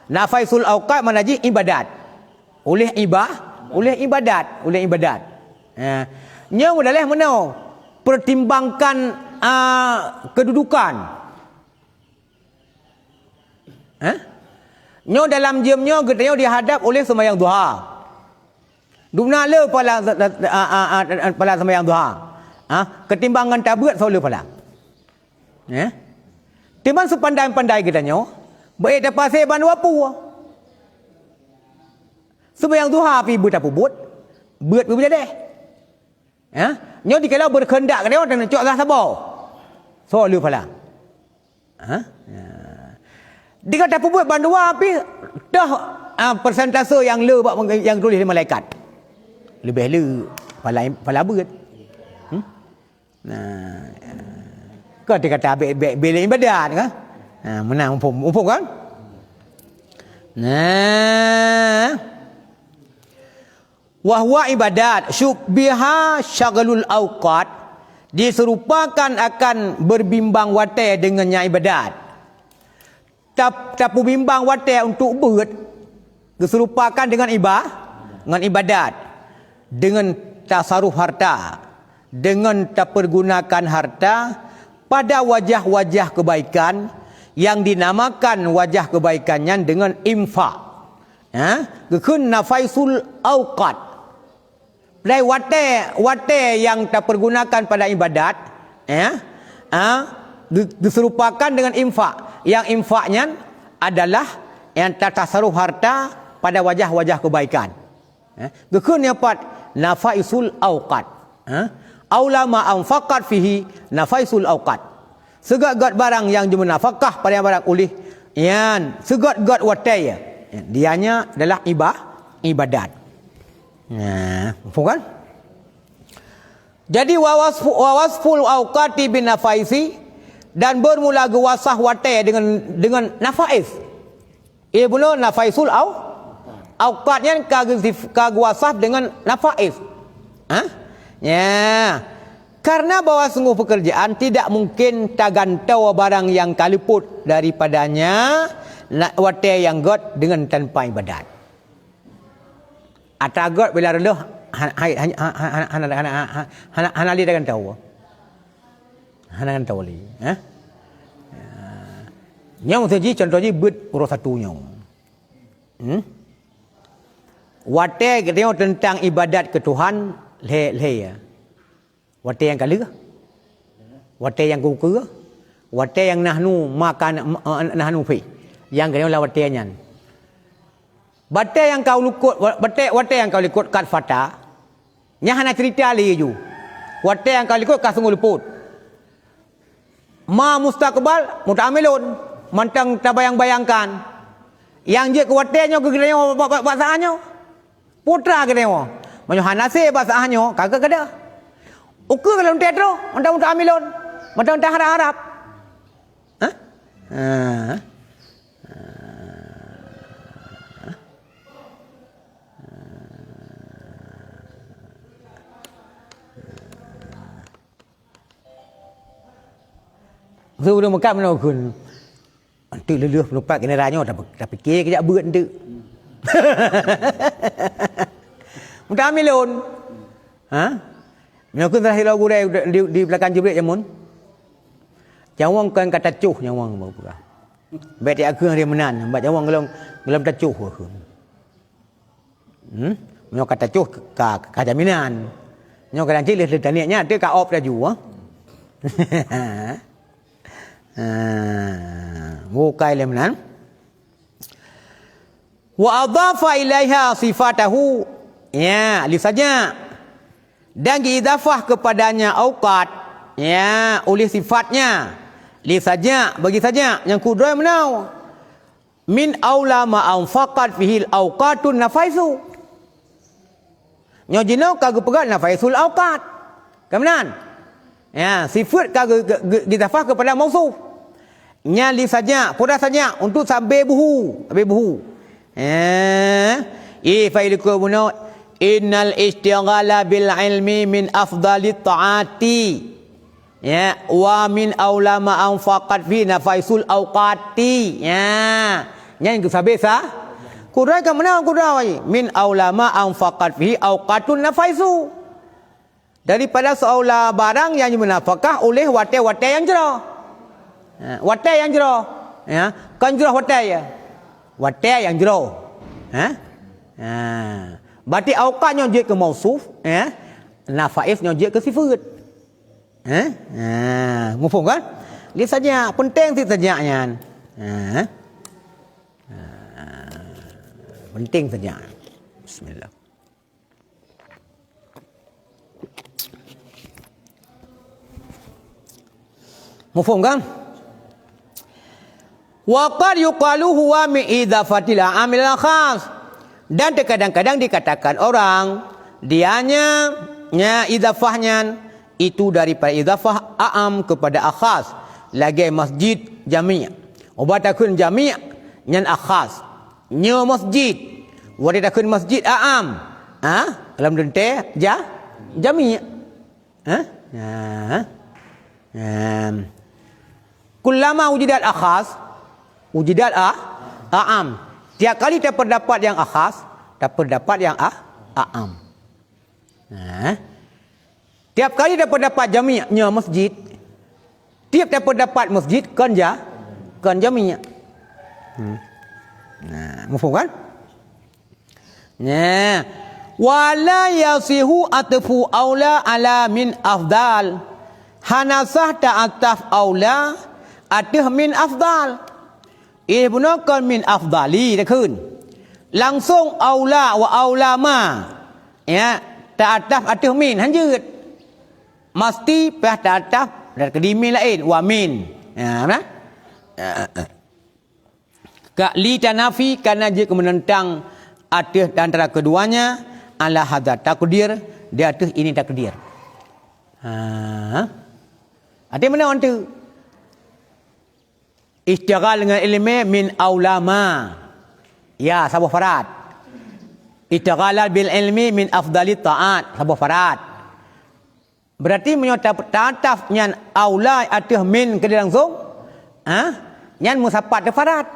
Nafaisul auqat makna jih ibadat. Oleh iba-, oleh ibadat, oleh ibadat. Eh, nyoe meudaléh meunoe, pertimbangkan, ah, kedudukan. Eh? Nyoe dalam jeuem nyoe geutanyoe dihadab oleh seumayang duha. Dubna le pala, a, a, a, pala seumayang duha. Ha? Ketimbang ngon tabeuet soe le pala. Eh? Teuma seupandai-pandai geutanyoe, beu tapasé bandua peue. Seumayang duha pih beu tapeubuet, beuet pih beujadeh. Ha? Nyoe dikeula beukheundak geutanyoe dan cok salah saboh. Soe le pala. Ha? Ya. Deungon tapeubuet bandua pih toh, ah, persentase nyang le bak nyang tuléh lé malaikat. Leubeh le pala, pala beuet. Hmm? Nah, ya. Kon teuka tabek, bek, bek ibadat kan? Nah, meunan muphom, muphom kan? Nah. Wa huwa ibadat, syubbiha syaghlul auqat, diseurupakan akan berbimbang watèe deungon nyang ibadat. Tap-, tapeubimbang watèe untuk beuet, geuseurupakan deungon iba-, ngon ibadat, deungon tasaruf harta, deungon tapeurgunakan harta pada wajah-wajah kebaikan yang dinamakan wajah kebaikan nyan deungon infak. Ha? Geukheun nafaisul auqat. Padahai watèe, watèe nyang tapeurgunakan pada ibadat, ya, ha, geu-, geuseurupakan deungon infak. Nyang infak nyan adalah nyang tatasaruf harta pada wajah-wajah kebaikan. Ya, geukheun nyan pat nafaisul auqat. Ha? Aula ma anfaqat fihi nafaisul auqat. Seugöt-göt barang nyang jimeunafakah pada barang uléh nyan, seugöt-göt watèe, dianya adalah iba-, ibadat. Nah, muphom kan? Jadi, wa wasfu-, wa wasful auqati bin nafaisi, dan bermula geuwasah watèe deungon, deungon nafais. Ié bunoe nafaisul au-, auqat nyan ka geusif-, ka geuwasaf deungon nafais. Ha? Nya. Karena bahwa sungguh pekerjaan tidak mungkin tagantoe barang nyang ka leupot daripadanya na-, watèe nyang göt deungon tanpa ibadat. Ata göt bila reuloh ha-, ha-, hana, hana lé tagantoe. Hana gantoe lé, eh? Nyoe meuseujih contoh jih beuet uroe satu nyoe. Hmm? Watèe geutanyoe teuntang ibadat keu Tuhan lhèe-lhèe. Watèe nyang ka lheueh, watèe nyang keu-keu, watèe nyang nahnu makan, eh, nahnu fi. Nyang geutanyoe lam watèe nyan. Batèe nyang ka likot, batèe, watèe nyang ka likot qad fata, nyan hana ceurita lé ju. Watèe nyang ka likot ka sunggoh leupot. Ma mustaqbal muta'amilun, mantong tabayang-bayangkan. Nyang jeuet keu watèe nyoe keu geutanyoe bak, bak, bak saát nyoe. Putra geutanyoe. Meunyoe hana sé bak saát nyoe, ka keuh keudeh. Ukeue ka lôn teuh troh, mantong muta'amilun, mantong taharab-harab. Hah? Ah. Su ureueng meukat meunan kheun. Enteuk lheueh-lheueh peunumpat keuneura nyoe, tapi, tapi keu jak beuet enteuk. Muta'amilun. Ha? Meunyoe kheun teulah sidroe gurèe di, di, di beulakang Jibril jameun. Nyawöng kon ka tacoh nyawöng bak peugah. Bèk tiak keuh lé meunan, bak nyawöng gohlom, gohlom tacoh keuh. Hmm? Meunyoe ka tacoh ka, ka jaminan. Nyoe kadang cit lheueh taniet nyan teuka op laju, ah. Ha, bukai lé meunan. Wa adhafa ilaiha sifatahu, ya, li sajak. Dan geuidhafah kepadanya auqat, ya, oleh sifatnya. Li sajak, bagi sajak, nyang kudroe meunoe. Min aula ma anfaqat fihil auqatun nafaisu. Nyoe jinoe ka geupeugah nafaisul auqat. Ka meunan? Ya, sifat ka ge-, ge-, ge-, geudafah keupada mausuf. Nyan li sajak, peue dah sajak, untuk sabé buhu, sabé buhu. Eh, i fa'il keu bunoe, innal istighala bil ilmi min afdalit ta'ati. Ya, wa min aula ma anfaqat fi nafaisul auqati. Ya. Nyan geusabé sa. Kudroe ka meunan kudroe. Min aula ma anfaqat fi auqatun nafaisu. Daripada seolah barang yang dimunafakah oleh watée-watée nyang jroh. Ha, watée nyang jroh. Ya, kon jroh watée ya. Watée nyang jroh. Ha? Ha. Berarti auqat nyoe jeuet keu mausuf, ya. Nafais nyoe jeuet keu sifat. Ha? Ha, muphom kan? Li sajak, penting cit sajak nyan. Ha? Ha. Penting sajak. Bismillah. Muphom kan? Wa qad yuqalu huwa min idhafatil aam ilal khas. Dan terkadang-kadang dikatakan orang, dianya, nya idhafah nyan, itu daripada idhafah aam kepada akhas, lagée masjid jami'. Ubat takheun jami', nyan akhas. Nyoe masjid. Watée takheun masjid aam. Ha? Lam teuntée ja-, jami'. Ha? Ha? Em. Kullama wujidat akhas, wujidat a-, aam. Tiap kali terdapat yang akhas, terdapat yang a-, aam. Ha? Tiap kali terdapat jami' nyoe masjid, tiap terdapat masjid kon ja-, kon jami'. Hmm. Nah, muphom kan? Nah, wala yasihu atfu aula ala min afdal. Hana sah ta'ataf aula ateueh min afdal. Ih bunoe kon min afdali takheun. Langsong aula wa aula ma. Ya, ta'ataf ateueh min hanjeuet. Masti payah ta'ataf dan keudeh min laén wa min. Ya, nah? Ka li tanafi kana jeuet keu meunentang ateueh antara keduanya ala hadza takdir, di ateueh ini takdir. Ha. Arti mana antu? Istighal dengan ilmi min aulama. Ya, saboh farat. Istighal bil ilmi min afdalit taat, saboh farat. Berarti meunyoe ta-, ta'ataf nyan aula ateueh min keudeh langsong, ha? Nyan meusapat teufarat.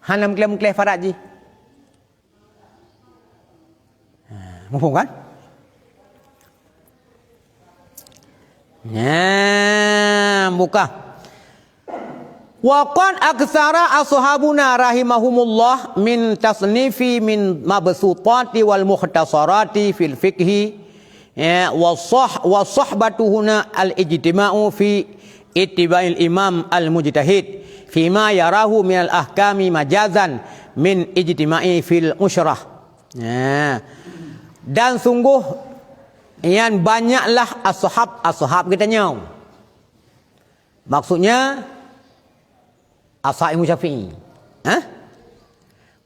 Hana meukleh-meukleh farat jih. Ha, muphom kan? Nyan, buka. Wa qad aktsara ashabuna rahimahumullah min tasnifi min mabsutati wal mukhtasarati fil fiqhi, ya, wa sah-, wa sahbatuhuna al-ijtima'u fi ittiba'il imam al-mujtahid fima yarahu minal ahkami majazan min ijtima'i fil usyrah. Ya. Dan sungguh nyan banyaklah ashab-ashab geutanyoe. Maksudnya, ashab Imam Syafi'i. Hah?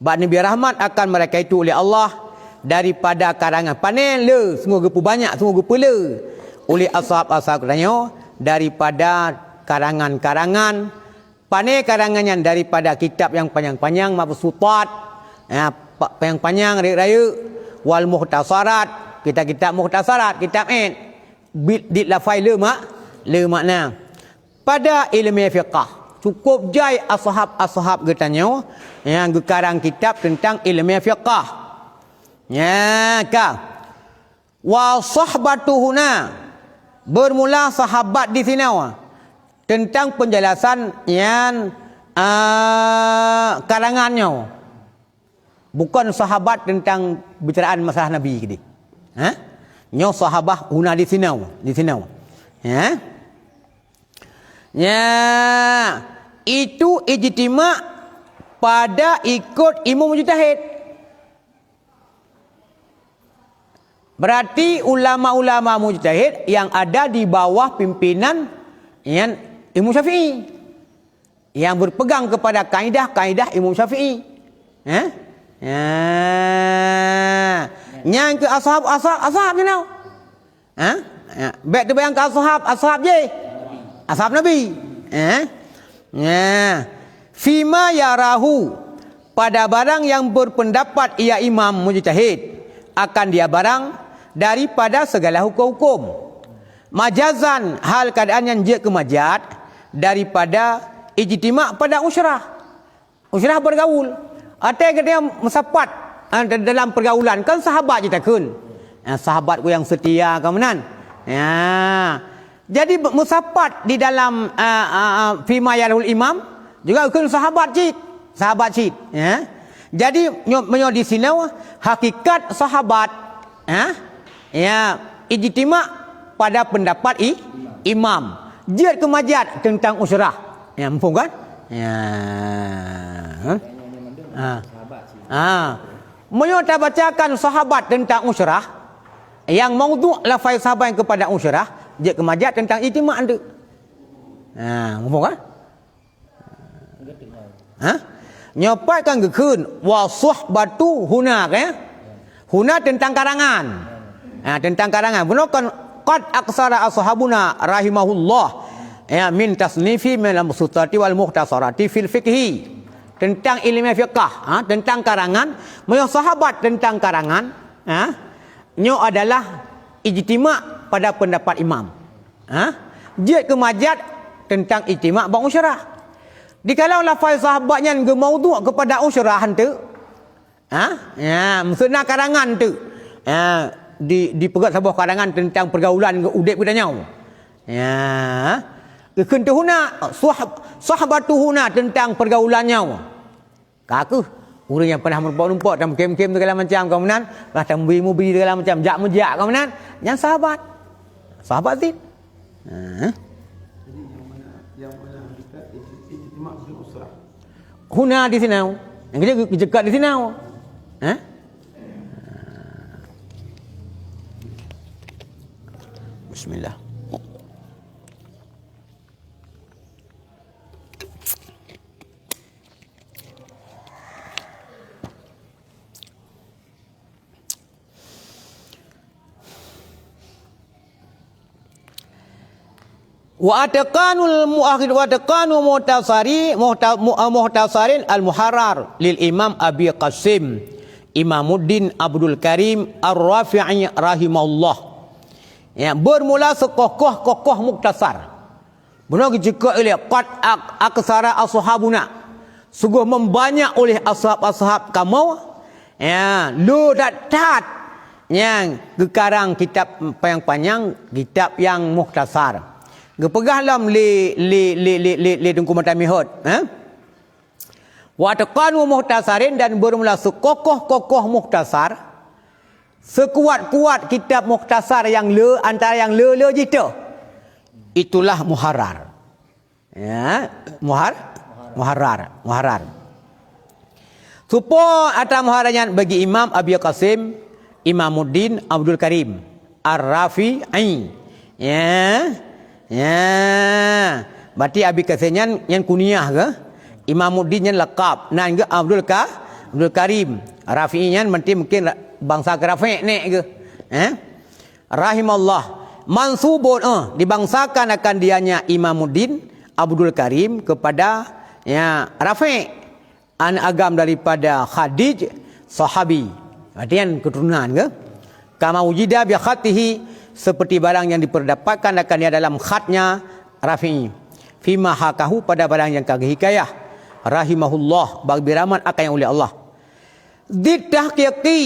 Bak neubri rahmat akan mereka itu oleh Allah daripada karangan. Pane le, sungguh geupeubanyak, sungguh geupeule oleh ashab-ashab geutanyoe daripada karangan-karangan. Pane karangan nyan daripada kitab nyang panyang-panyang, mabsutat, ya, pa-, panyang-panyang, rayeuk-rayeuk, wal mukhtasarat, kitab-kitab mukhtasarat, kitab ét. Bit dit lafai le mak-, le makna. Pada ileumèe fiqah, cukup jai ashab-ashab geutanyoe nyang geukarang kitab teuntang ileumèe fiqah. Nya ka. Wa sahbatuhuna, bermula sahabat di sinoe. teuntang peunjelasan nyan, a, karangan nyoe. Bukon sahabat teuntang bicaraan masalah Nabi keudeh. Ha? Nyoe sahabah huna di sinoe, di sinoe. Ha? Nya, itu ijtima' pada ikot imum mujtahid. Berarti ulama-ulama mujtahid yang ada di bawah pimpinan nyan Imam Syafi'i. Yang berpegang kepada kaidah-kaidah Imam Syafi'i. Eh? Ya. Nyang keu ashab, ashab, ashab ni tau. Ha? Ya. Bèk teubayang keu ashab, ashab jih. Ashab Nabi. Eh? Ya. Fima yarahu, pada barang yang berpendapat ia imam mujtahid, akan dia barang daripada segala hukum-hukum. Majazan, hal keadaan nyang jeuet keu majaz daripada ijtima' pada usyrah. Usyrah bergaul. Até geutanyoe meusapat, ha, da-, dalam pergaulan. Kan sahabat jih takheun. Ha, sahabatku yang setia, ka meunan. Ya. Jadi, be-, meusapat di dalam, a, a, a, fima yalahul imam, juga kheun sahabat cit. Sahabat cit. Ya. Jadi, nyo-, meunyoe di sinoe, hakikat sahabat, ha? Ya, ijtima' pada pendapat i-, imam. Jeuet keu majaz teuntang usyrah. Ya, muphom kan? Ya. Ha? Ha. Ha. Meunyoe tabacakan sahabat teuntang usyrah, nyang maudhu' lafai sahabat nyang keupada usyrah, jeuet keu majaz teuntang ijtima' tu. Ha, muphom kan? Ha? Nyoe pat kan geukheun, wa suhbatu huna, kan? Huna teuntang karangan. Ha, teuntang karangan. Bunoe kan, qad aksara ashabuna rahimahullah, ya, min tasnifi minal mabsutati wal mukhtasarati fil fiqhi. Teuntang ileumèe fiqah, ha, teuntang karangan. Meunyoe sahabat teuntang karangan, ha, nyoe adalah ijtima' pada pendapat imam. Ha? Jeuet keu majaz teuntang ijtima' bak usyrah. Dikalau lafai sahabat nyan geumaudhu' keupada usyrah eunteuk. Ha? Ya, maksudna karangan eunteuk. Ya, di, dipeugöt saboh karangan teuntang pergaulan udép geutanyoe. Ya. Geukheun teuh huna, sah-, sahbatu huna teuntang pergaulan nyoe. Ka kheueh, ureueng nyang pernah meurumpok-rumpok, tameukem-kem segala macam, ka meunan, lah tameubi-mubi segala macam, jak-meujak, ka meunan, nyan sahabat. Sahabat cit. Ha. Jadi, yang mana, yang mana hakikat ijti-, ijtima' bukan usrah? Huna di sinoe. Nyang keuh geuceukat di sinoe. Ha? Bismillah. Wa atqanul muakhir, wa atqanu muhtasari, muhta-, mu-, muhtasarin al-muharrar lil Imam Abi Qasim Imamuddin Abdul Karim Ar-Rafi'i rahimahullah. Ya, bermula sekokoh-kokoh mukhtasar. Bunoe geuceukeut ilèe, qad ak-, aksara ashabuna. Sungguh membanyak oleh ashab-ashab kamoe, ya, le that-that nyang geukarang kitab panyang-panyang, kitab nyang mukhtasar. Geupeugah lom lé, lé, lé Teungku Mata Mihot, eh? Wa atqanu muhtasarin, dan bermula seukokoh-kokoh mukhtasar, seukuat-kuat kitab mukhtasar nyang le, antara nyang le-le jih teuh, itulah muharrar. Ya, muhar-, muharrar, muharrar. Soe po ata muharrar nyan? Bagi Imam Abi Qasim Imamuddin Abdul Karim Ar-Rafi'i. Ya. Ya. Berarti Abi Qasim nyan, nyan kunyah ke? Imamuddin nyan lakab. Nan ke Abdul Ka-, Abdul Karim. Rafi'i nyan berarti mungkin ra-, bangsa ke Rafi' nek ke? Eh? Rahimallah. Mansubun, eh, dibangsakan akan dianya Imamuddin Abdul Karim kepada, ya, Rafi'. An agam daripada Khadij, sahabi. Artinya keturunan ke? Kama wujida bi khatihi, seperti barang yang diperdapatkan akan dia dalam khatnya Rafi'i. Fima hakahu, pada barang yang ka hikayah. Rahimahullah, bagi rahmat akan yang oleh Allah. Ditahqiqi,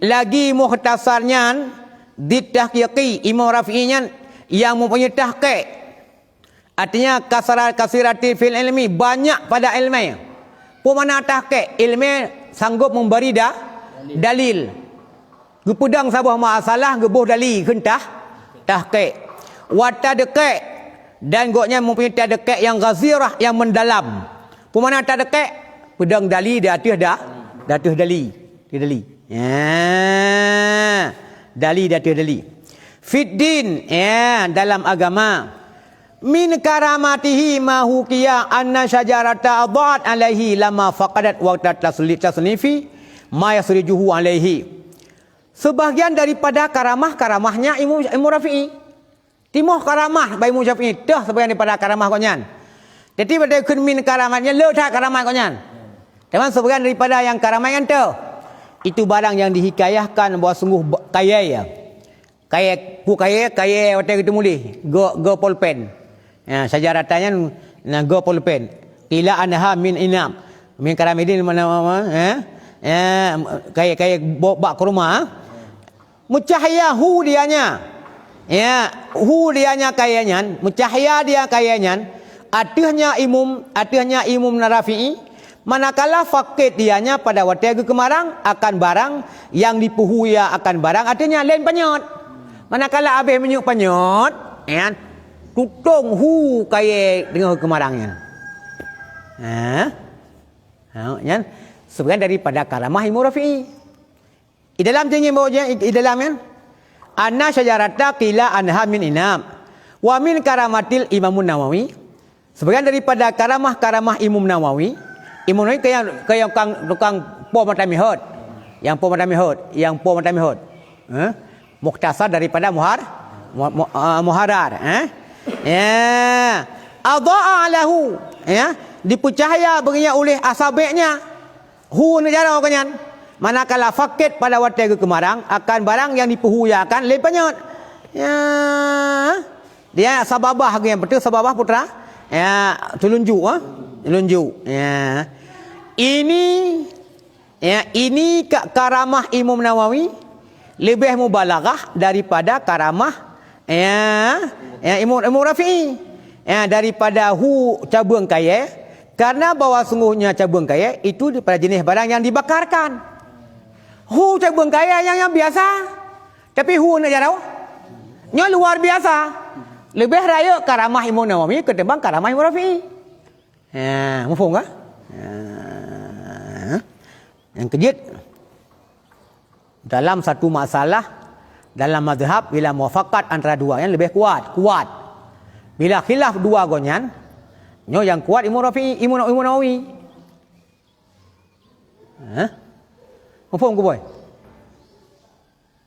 lagi mukhtasar nyan, ditahqiqi, Imam Rafi'i nyan yang mempunyai tahqiq. Artinya, kasara-, kasirati fil ilmi, banyak pada ilmu. Peue makna tahqiq? Ilmu sanggup memberi da-, dalil. Geupeudong saboh masalah, geuboh dali kheun tah-, tahqiq. Wa tadqiq, dan gobnyan mempunyai tadqiq yang ghazirah, yang mendalam. Peue makna tadqiq? Peudong dali di ateueh da-, di ateueh dali. Di dali. Ya. Dali di ateueh dali. Fid din, ya, dalam agama. Min karamatihi ma hukiya anna syajarata adha'at alaihi lama faqadat waqta tasli-, tasnifi ma yasrijuhu alaihi. Sebahagian daripada karamah-karamahnya Imam, Imam Rafi'i. Timoh karamah bak Imam Syafi'i, teuh sebahagian daripada karamah gobnyan. Jadi, pada kheun min karamatnya, le that karamat gobnyan. Teuma sebahagian daripada nyang karamat nyan teuh. Itu barang yang dihikayahkan bahwa sungguh ba-, kayée. Kayée, peue kayée, kayée watée geuteumuléh, go, go polpen. Ya, syajarata nyan, na go polpen. Qila anha min inab. Min karamidin mana, mana, eh? Eh, kayée, kayée bo-, bak kurma, eh? Meucahya hu dianya. Ya, hu dianya kayée nyan, meucahya dia kayée nyan, ateuehnya imum, ateuehnya imum Rafi'i, manakala fakét dianya pada watée geukeumarang akan barang nyang dipeuhu ia akan barang, artinya laén panyöt. Manakala abéh minyeuk panyöt, ya, tutong hu kayée deungon geukeumarang nyan. Ha? Ha, nyan sebahagian daripada karamah Imam Rafi'i. Di dalam tinggi bawah je, di, di dalam kan? Anna syajarata qila anha min inab. Wa min karamatil Imamun Nawawi. Sebahagian daripada karamah-karamah Imam Nawawi. Imam Nawawi kaya, kaya tukang, tukang po mata mihot. Yang po mata mihot, yang po mata mihot. Eh? Mukhtasar daripada Muhar-, Mu-, Mu-, ah, Muharrar, eh? Ya. Adha'a lahu, ya. Dipeucahya bagi ia oleh asabeknya. Hu neuk jaroe gobnyan. Manakala fakét pada watée geukeumarang akan barang nyang dipeuhu ia akan laén panyöt. Ya. Dia sababah gobnyan, beutôi sababah putra. Ya, tulunjuk, ha? Tulunjuk. Ya. Ini, ya, ini ka-, karamah Imam Nawawi leubeh mubalaghah daripada karamah, ya, ya, Imam, Imam Rafi'i. Ya, daripada hu cabeueng kayée, karena bahwa sungguhnya cabeueng kayée itu daripada jenis barang yang dibakarkan. Hu cabeueng kayée nyang, nyang biasa, tapi hu neuk jaroe, nyoe luar biasa. Leubeh rayeuk karamah Imam Nawawi ketimbang karamah Imam Rafi'i. Ha, muphom ka? Ha. Nyang keujeuet, dalam satu masalah, dalam mazhab, bila mufakat antara dua nyan leubeh kuat, kuat. Bila khilaf dua gobnyan, nyoe nyang kuat Imam Rafi'i, Imam, Imam Nawawi. Hah? Muphom keu boy?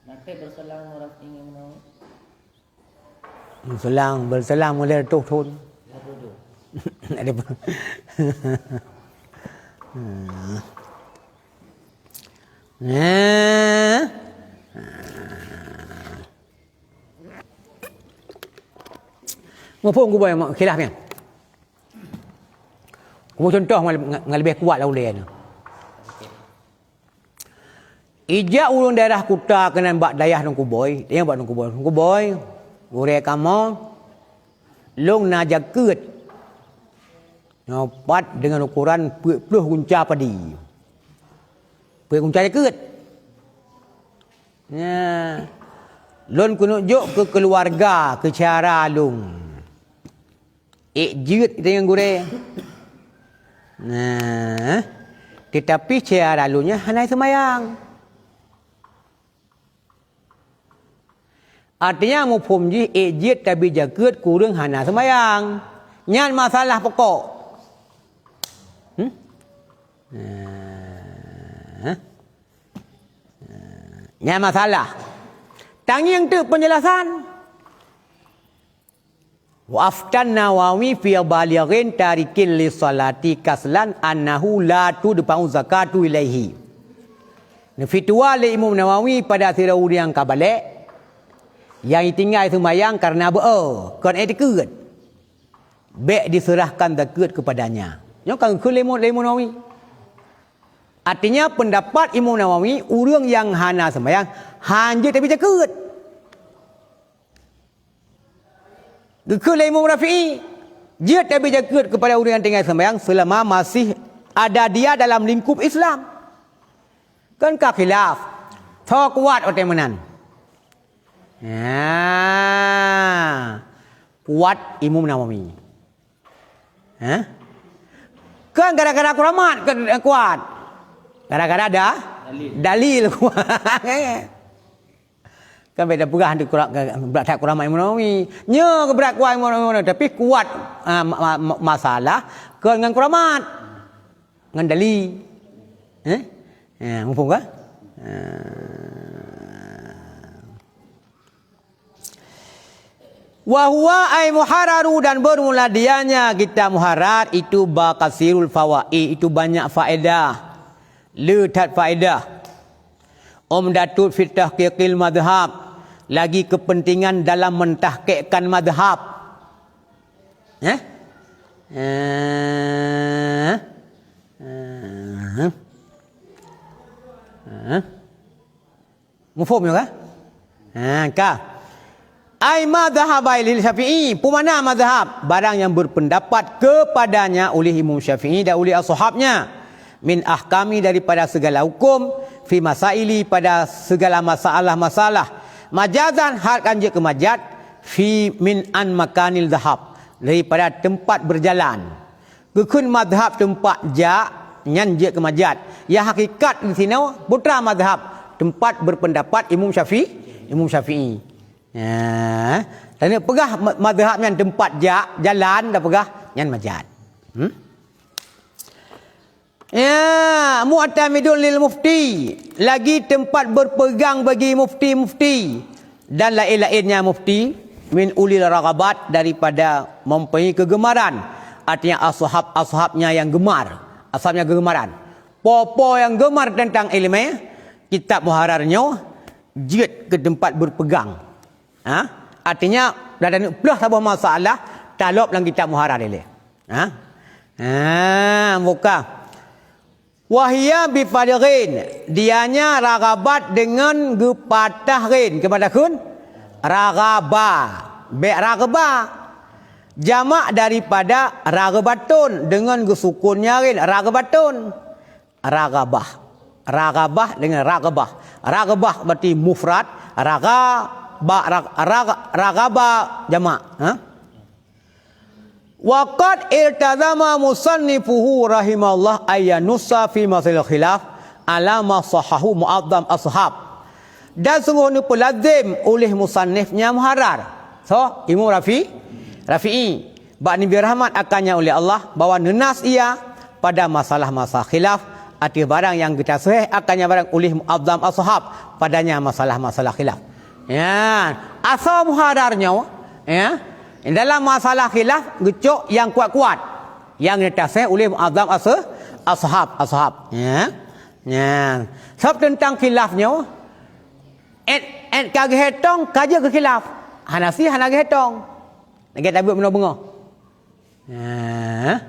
Nakeuh beuselang Imam Rafi'i ngon Imam Nawawi. Beuselang, beuselang mulai reutôh thon. Ada apa? Hmm. Nah. Muphom keu boy khilaf nyan. Keu contoh ngon, ngon leubeh kuat lah ulée nyoe. Ijak ureuëng daerah kuta keunan bak dayah Teungku Boy, tanyong bak Teungku Boy, "Teungku Boy, gurée kamoe, lôn na jakeuet nyoe pat deungon ukoran peuet ploh gunca padi." Peuet gunca jakeuet. Nyan, lôn keuneuk jok keu keuluwarga, keu syedara lôn. Ék jeuet geutanyoe gurée. Nah, teutapi syedara lôn nyan hana seumayang. Artinya muphom jih ék jeuet tabi jakeuet keu ureuëng hana seumayang. Nyan masalah pokok. Hmm? Nah. Nyan masalah. Tangieng teuk penjelasan. Wa aftan Nawawi fi balighin tarikin li salati kaslan annahu la tudfa'u zakatu ilaihi. Neufitwa lé Imam Nawawi pada sidroe ureuëng nyang ka balek, nyang jitinggai seumayang kareuna beu-e, kon ék jakeuet. Bék diseurahkan zakeuet keupadanya. Nyoe ka geukheun lé Imam, lé Imam Nawawi. Artinya, pendapat Imam Nawawi, ureuëng nyang hana seumayang, hanjeuet tabi jakeuet. Geukheun lé Imam Rafi'i, Jeuet tabi jakeuet kepada ureuëng nyang tinggai sembahyang selama masih ada dia dalam lingkup Islam. Kan ka khilaf. Tho kuat watée meunan. Ya. Kuat Imam Nawawi. Hah? Kan gara-gara kuramat ke kuat. Gara-gara ada dalil, dalil kuat. Kan beda peugah di kura-, brat that kuramat Imam Nawawi. Nyoe brat kuat Imam Nawawi, tapi kuat, ah, ma-, ma-, ma-, masalah ke ngon kuramat. Ngon dalil. Eh? Ya, muphom kan? Ah. Wa huwa ay muharraru, dan bermula dianya kitab muharrar itu ba kasirul fawaid, itu banyak faedah. Le that faedah. Umdatun fi tahqiqil madhhab, lagi kepentingan dalam mentahqiqkan madhhab. Eh? Eh? Eh? Eh? Muphom nyoe kan? Ha, ka. Ai ma dhahaba ilaihi Syafi'i, peue makna mazhab? Barang yang berpendapat kepadanya oleh Imam Syafi'i dan oleh ashabnya. Min ahkami, daripada segala hukum, fi masaili, pada segala masalah-masalah. Majazan, hal kan jeuet keu majaz, fi min an makanil dhahab, daripada tempat berjalan. Geukheun mazhab teumpat jak, nyan jeuet keu majaz. Nyang hakikat disinoe putra mazhab, teumpat berpendapat Imam Syafi-, Imam Syafi'i. Ya, taneuk peugah ma-, mazhab nyan teumpat jak, jalan, tapeugah nyan majaz. Hmm? Ya, mu'tamidun lil mufti, lagi teumpat berpegang bagi mufti-mufti dan laén-laénnya mufti, min ulil raghabat, daripada mempunyai kegemaran, artinya ashab-ashabnya yang gemar, ashabnya kegemaran. Po-po nyang gemar teuntang iéleumé, kitab muharrar nyoe jeuet keu teumpat berpegang. Ha? Artinya, dah taneuk plôh saboh masalah, talop lam kitab muharrar ilée. Ha? Ha, buka. Wa hiya bi fathi ghain, dianya raghabat dengan geupatah ghain. Keupada kheun? Raghaba. Bék raghaba. Jamak daripada raghbatun dengan geusukunnya ghain, raghbatun. Raghabah. Raghabah dengan raghbah. Raghbah berarti mufrad, ragha-, ba-, rag-, rag-, raghaba jamak. Ha? Wa qad iltazama musannifuhu rahimahullah ayyanussa fi masail khilaf ala ma sahahu mu'azzam ashab. Dan sungguh neupeulazim oleh musannifnya muharrar. So, Imam Rafi-, Rafi'i, bak neubri rahmat akannya oleh Allah, bahwa neunas ia pada masalah-masalah khilaf, ateueh barang nyang geutaseuhéh akannya barang oleh mu'azzam ashab padanya masalah-masalah khilaf. Ya, asoe muharrar nyoe, ya, dalam masalah khilaf geucok nyang kuat-kuat, nyang geutaseuhéh oleh mu'azzam as-, ashab, ashab. Ya. Ya. Sabab teuntang khilaf nyoe, Ét, ét ka geuhétong, ka jeuet keu khilaf. Hana sie, hana geuhétong. Lagée tabeuet meunoe beungoh. Nah.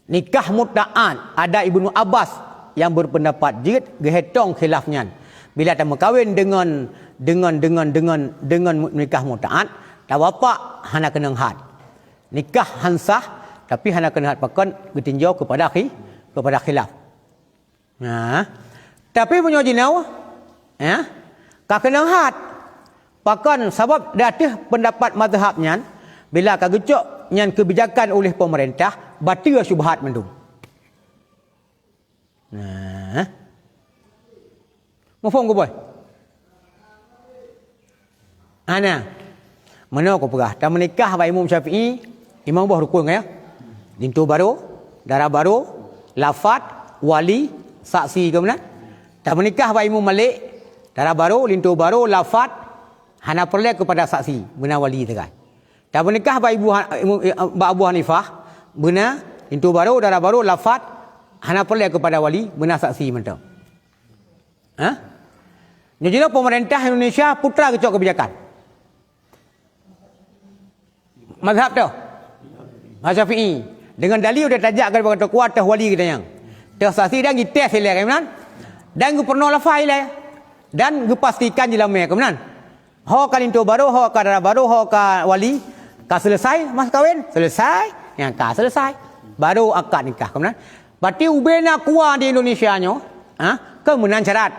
Nikah muta'at, ada Ibnu Abbas nyang berpendapat jeuet geuhétong khilaf nyan. Bila tameukawen deungon, deungon, deungon, deungon, deungon mu-, nikah muta'at, tawapak hana keunong had. Nikah han sah, tapi hana keunong had pakon geutinjau keupada khi-, keupada khilaf. Nah, tapi meunyoe jinoe, ya, ka keunong had. Pakon sabab di ateueh peundapat mazhab nyan, bila ka geucok nyan keubijakan uleh peumeurintah, bateue syubhat mandum. Nah. Muphom keu boh? Hana. Meunoe kupeugah, tameunikah bak Imam Syafi'i, limong boh rukun, ya. Linto barô, dara barô, lafat, wali, saksi, keu meunan. Tameunikah bak Imam Malik, dara barô, linto barô, lafat, hana peureulée keupada saksi, beuna wali sagai. Tameunikah bak Ibu Ha-, Imam, bak Abu Hanifah, beuna linto barô, dara barô, lafat, hana peureulée keupada wali, beuna saksi mantong. Ha? Nyoe jinoe peumeurintah Indonesia putra geucok keubijakan. Mazhab toh? Mazhab Syafi'i. Deungon dalil udah tajak keupada kuat toh wali geutanyoe. Toh saksi dan geutés ilée, kan meunan? Dan geupeurunoe lafai ilée. Dan geupastikan jeulamé, kan meunan? Ho ka linto barô, ho ka dara barô, ho ka wali, Ka selesai mas kawin? Selesai. Nyang ka selesai. Baru akad nikah. Kemudian, berarti ubena kuah di Indonesia nyoe, ha, kan meunan syarat.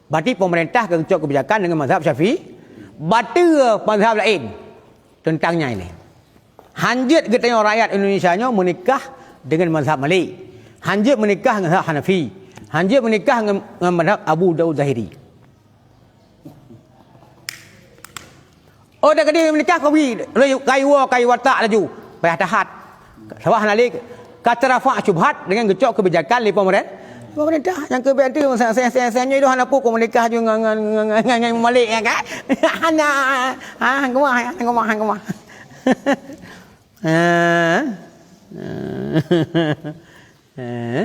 Berarti pemerintah keucok kebijakan dengan mazhab Syafi'i, bateue mazhab lain tentang nyan ini. Hanjeuet geutanyoe rakyat Indonesia nyoe meunikah dengan mazhab Malik. Hanjeuet meunikah dengan mazhab Hanafi. Hanjeuet meunikah dengan, dengan mazhab Abu Daud Zahiri. Oh, dah gadih meunikah, kau bri, kayu, kayu watak laju. Payah tahat. Sabab hana lé ka teurafa syubhat dengan geucok kebijakan lé pemeren-, pemerintah. Nyang keu biasa tu, se-, se-, se-, se-, nyoe dah hana peue, kau meunikah ju ngan, ngan, ngan, ngan, ngan Malik, ya kan? Hana. Ah, gemah, gemah, gemah. Ah. Eh.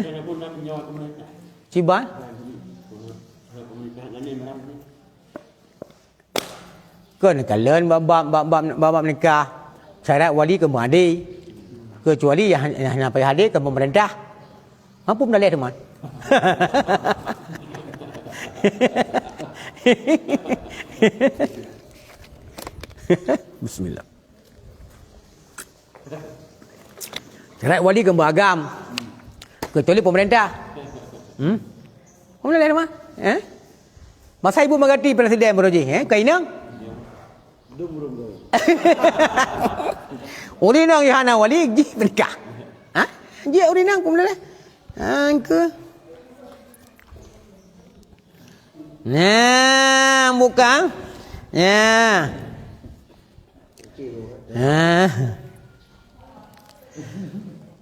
Ciban? Kon kalon bab, bab, bab, bab, bab nikah. Syarat wali keu meuhadé. Kecuali yang, yang hana payah hadé keu pemerintah. Mampu meunaleh teuma. Bismillah. Syarat wali keu meuagam. Kecuali pemerintah. Hmm? Mana lain mah? Eh? Masa ibu mengganti presiden baru ji, eh? Kau inang? Ureueng inong Yohana wali ji menikah. Ha? Ji ureueng inong pun boleh. Ha, ke? Nah, bukan. Ya. Ah.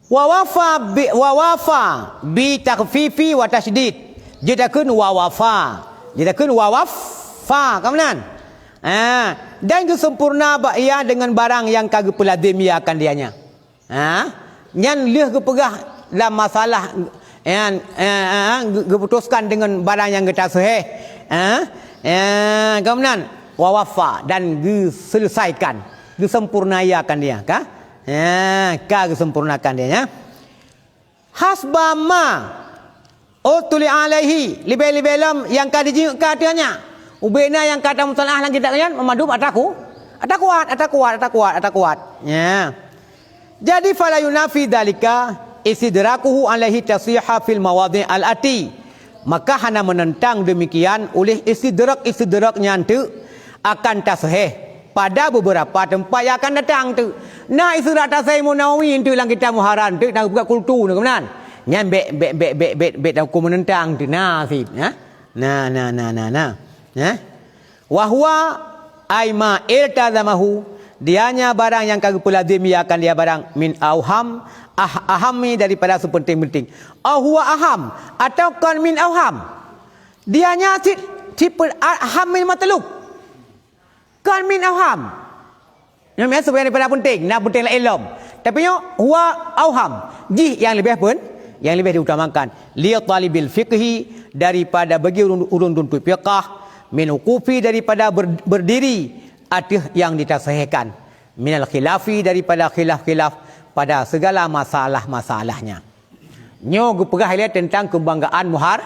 Wa wafa bi, wa wafa bi takhfifi wa tasydid. Jeuet takheun wa wafa. Jeuet takheun wa wafa, ka meunan? Ah, dan geusempurna bak ia dengan barang nyang ka geupeulazem ia akan dianya. Ha? Nyan lheueh geupeugah lam masalah nyan, eh, eh, geu-, geuputuskan deungon barang nyang geutaseuheh. Ha? Eh, ka meunan, wa wafa, dan geuselesaikan, geusempurnakan dia, ka? Ha, ka geusempurnakan dia, ya. Hasba ma utuli alaihi, leubeh-leubeh lom nyang ka jijeuet ka ateueh nyan. Ubena nyang ka tameusalah lam kitab nyan, meumandum ata ku-, ata kuat, ata kuat, ata kuat, ata kuat. Ya. Jadi, fala yunafi dzalika istidrakuhu alaihi tasiha fil mawadhi' al-ati. Maka hana meunentang demikian uleh istidrak-istidrak nyan teuk akan taseuheh pada beberapa teumpat nyang akan datang teuk. Na istidrak taseuheh Imam Nawawi teuk lam kitab Muharrar teuk, dan buka kultu ni, keunan. Nyan bek, bek, bek, bek, bek, bek tahukum meunentang teuk. Na, sit, ya. Na, na, na, na, na. Ya. Wa huwa ai ma iltazamahu, dianya barang nyang ka geupeulazem ia akan dia barang min auham, ah, ahammi daripada seupenting-penting. Au huwa aham, atau kon min auham. Dianya sit, sit pe-, a-, aham min matlub. Kon min auham. Nyoe meunan sebenarnya daripada penting, na penting laén lom. Tapi nyoe huwa auham, jih nyang leubeh pen-, nyang leubeh diutamakan. Li talibil fiqhi, daripada bagi ureueng, ureueng tuntut fiqah, min wuqufi, daripada ber-, berdiri ateueh nyang ditaseuhehkan, minal khilafi, daripada khilaf-khilaf pada segala masalah-masalahnya. Nyoe geupeugah ilée teuntang keubanggaan Muhar-,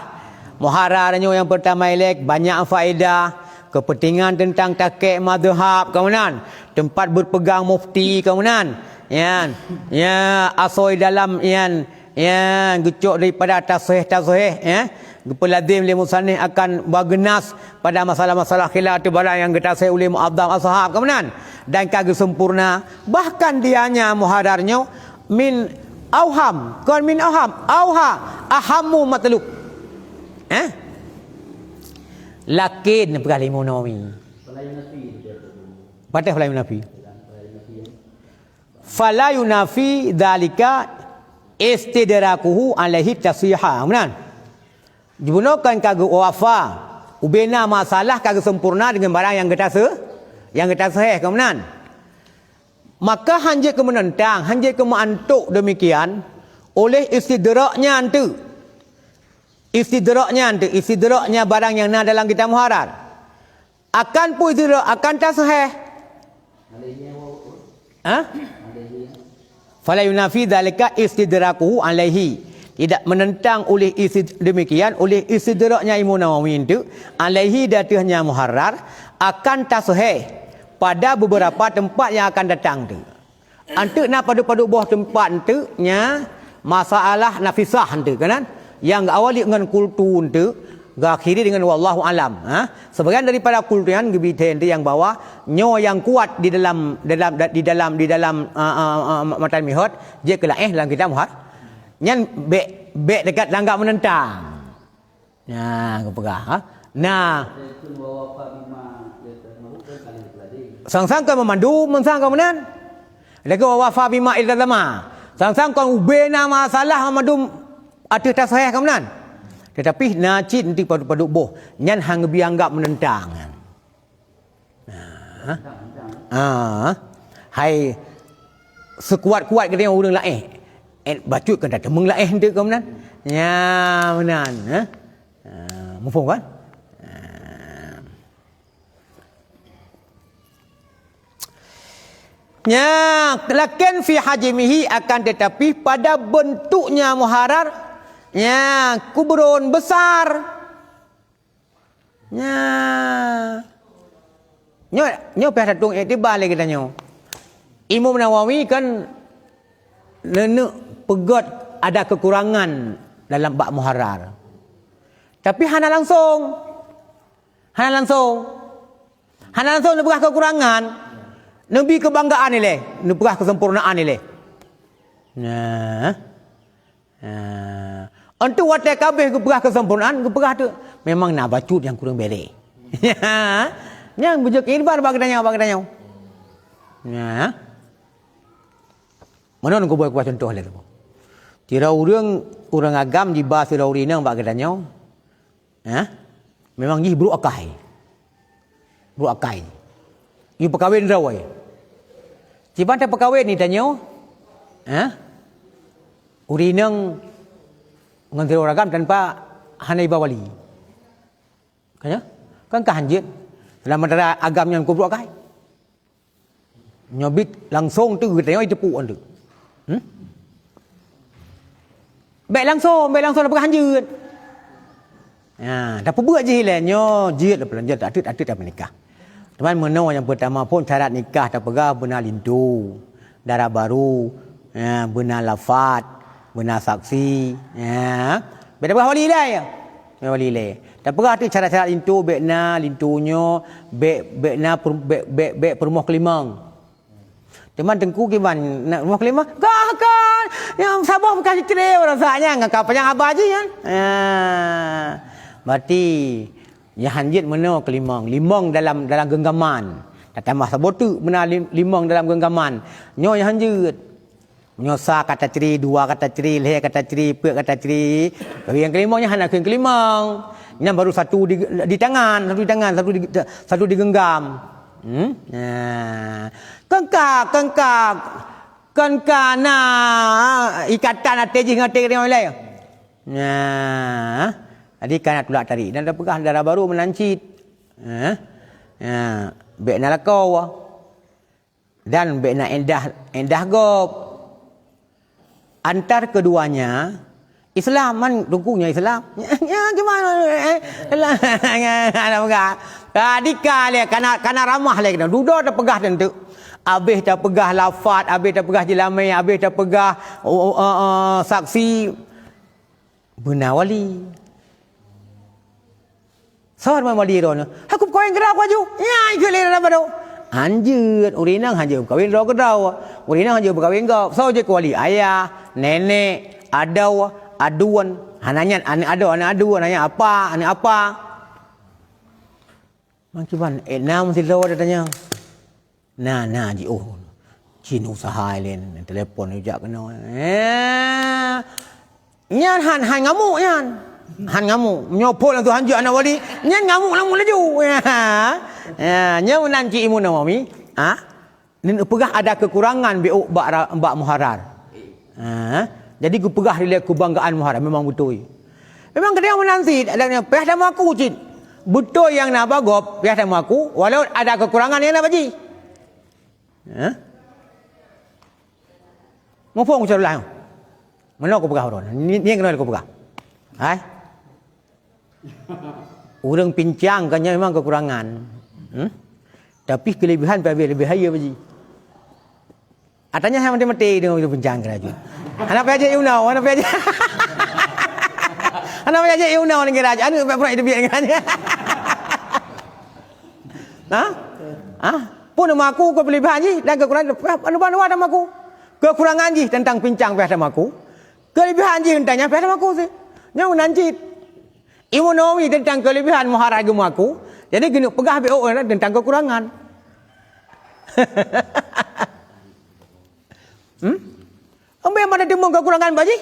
Muharrar nyoe nyang peurtama ilée banyak faedah, keupeuntengan teuntang takek mazhab, ka meunan, teumpat beupeugang mufti, ka meunan, nyan, ya, asoe dalam nyan, ya, geucok daripada taseuheh-taseuheh, ya, geupeulazem lé musannif akan bageunas pada masalah-masalah khilaf ateueh barang nyang geutaseuheh uleh muazzam ashab, ka meunan, dan ka geuseumpurna, bahkan dianya Muharrar nyoe min auham, kon min auham, auha, ahammu matlub. Eh? Lakin peugah lé Imam Nawawi. Patah fala yunafi. Fala yunafi dzalika istidrakuhu alaihi tasiha. Meunan. Jibunoe kan ka geuwafa, ubena masalah ka geuseumpurna deungon barang nyang geutaseu-, nyang geutaseuheh, ka meunan. Maka hanjeuet keu meunentang, hanjeuet keu meuantok demikian, oleh istidrak nyan teuk. Istidrak nyan teuk, istidrak nyan barang nyang na dalam kitab Muharrar. Akan peue istidrak, akan taseuheh. Ha? Fala yunafi dzalika istidrakuhu alaihi. Tidak menentang oleh istid-, demikian oleh istidrak nyan Imam Nawawi teuk, alaihi di ateueh nyan Muharrar, akan taseuheh. Pada beberapa teumpat nyang akan datang tu. Anteuk na padub-padub boh teumpat anteuk nya masalah nafisah anteuk kan? Nyang awali ngon kultu anteuk, geuakhiri dengan wallahu alam. Ha? Sebagian daripada kultu nyan geubri thèe anteuk nyang bahwa nyoe nyang kuat di dalam, dalam, di dalam, di dalam, ah, ah, ah, matan mihot, jeuet keu laéh dalam kitab Muhar. Nyan bèk, bèk dekat tanggap menentang. Nah, geupeugah, ha? Nah. Sang-sang kon meumandum, meusang kon meunan. Lagèe wa wafa bima iltazama. Sang-sang kon ubé na masalah meumandum ateueh tasahih kon meunan. Tetapi na cit anteuk padub-padub boh, nyan han geubi anggap menentang. Nah. Ah. Hai seukuat-kuat geutanyoe ureueng laéh. Eh, bacut kan tateumeung laéh anteuk kon meunan. Nya, meunan, eh. Ah, muphom kan? Ah. Nya, lakin fi hajmihi, akan tetapi pada bentuknya muharrar, nya, kubron besar. Nya. Nyoe, nyoe payah tatong iktibar lé geutanyoe. Imam Nawawi kan neuneuk peugöt ada kekurangan dalam bab muharrar. Tapi hana langsung. Hana langsung. Hana langsung neupeugah kekurangan. Neubi keubanggaan ilèe, neupeugah kesempurnaan ilèe. Nah. Ha. Untuk watèe ka abéh geupeugah kesempurnaan, geupeugah tu memang na bacut nyang kureueng bèrèh. Nyan beujeuet iktibar bak geutanyoe, bak geutanyoe. Nya. Meunan kuba, kuba contoh lé tu. Sidroe ureueng, ureueng agam jiba sidroe ureueng inong bak geutanyoe. Ha? Memang jih brôk akai. Brôk akai. Yue peukawen droe. Kiban tapeukawen ni tanyoe? Ha? Ureueng inong ngon sidroe ureueng agam tanpa hana iba wali. Kan ya? Kan ka hanjeuet. Dalam antara agam nyan keu brôk akai. Nyoe bit langsong tu geutanyoe jiteupue anteuk. Hmm? Bèk langsong, bèk langsong tapeugah hanjeuet. Ha, tapeubuet jih ilèe nyoe jeuet, peulanja ateuet-ateuet tapeunikah. Teuma meunoe nyang peutama phon syarat nikah tapeugah beuna linto, dara barô, ha, beuna lafat, beuna saksi, ha. Bèk tapeugah wali ilèe. Bèk wali ilèe. Tapeugah tu syarat-syarat linto, bèk na linto nyoe, bèk, bèk na per-, bèk, bèk, bèk peurumoh keulimong. Teuma teungku kiban na peurumoh keulimong? Ka, ka. Nyang saboh beukah jicré rasa nyan ngon ka panyang aba jih nyan. Ha. Berarti nyang hanjeuet meunoe keulimong, limong dalam, dalam geunggaman. Tatambah saboh teuk beuna lim-, limong dalam geunggaman. Nyoe nyang hanjeuet. Nyoe sa ka tacré, dua ka tacré, lhèe ka tacré, peuet ka tacré. Tapi nyang keulimong nyan hana kheun keulimong. Nyan baru satu di, di tangan, satu di tangan, satu di, satu di geunggam. Hmm? Nah. Kon ka, kon ka, kon ka na ikatan até jih ngon até nyang laén. Nah. Jadi ka na tulak tarék. Dan tapeugah dara barô meunan cit. Ha? Ha. Bèk na lakoe. Dan bèk na indah, indah gob. Antar keduanya, Islam man dukungnya Islam. Ya, ya, cuma, eh, lah, ya, ada peugah. Tadi ka lé, kana, kana ramah lé kena. Dudoe tapeugah tentu. Abéh tapeugah lafat, abéh tapeugah jeulamé, abéh tapeugah, oh, oh, oh, oh, saksi. Beuna wali. Soe teuma wali droeneuh? Aku peukawen keudroe laju. Nyan keuh lé dalam baroe. Hanjeuet, ureueng inong hanjeuet peukawen droe keudroe. Ureueng inong hanjeuet peukawen gob. Soe jeuet keu wali? Ayah, nenek, adoe, aduen. Hana nyan aneuk adoe, aneuk aduen, hana nyan apa, aneuk apa. Mang kiban, eh, na meusidroe ada tanya. Na, na, jiôh. Cit usaha ilèe, telepon jak keunoe. Eh, nyan han, han ngamuk nyan. Han ngamuk. Nyoe phon langsung hanjeuet aneuk wali, nyan ngamuk langsung laju. Ya, nyan meunan cit Imam Nawawi. Ha? Neupeugah ada kekurangan beuh bak ra-, bak muharrar. Ha? Jadi geupeugah dilèe keubanggaan muharrar, memang beutôi. Memang geutanyoe meunan cit, ada nyang payah tameuaku cit. Beutôi nyang na bak gob, payah tameuaku, walau ada kekurangan nyang na bak jih. Ha? Muphom kucallah. Meunoe kupeugah uroe. Ni, ni keunoe kupeugah. Hai. Ureueng pincang kan nyan memang kekurangan. Hmm? Tapi keulebihan pih leubeh bahaya, Pak Haji. Atanya hai maté-maté deungon pincang keu laju. Hana payah jeuet ié unoe, hana payah jeuet. Hana payah jeuet ié unoe ngon raja. Aneuk payah pura teubiet ngon raja. Ha? Ha? Peue nama aku keu keulebihan jih dan keukurangan, lupa-lupa nama aku. Keukurangan jih teuntang pincang payah nama aku. Keulebihan jih teuntang nyan payah nama aku sih. Nyoe nan cit. Imam Nawawi teuntang keulebihan muharat geumeuaku, jadi geuneuk peugah B O teuntang keukurangan. Hmm? Ambai mana teumeung keukurangan bak jih?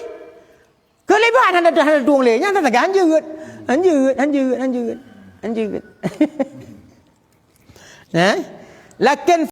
Keulebihan hana hana tueng lé, nyan teuntang hanjeuet. Hanjeuet, hanjeuet, hanjeuet. Hanjeuet. Eh? Lakin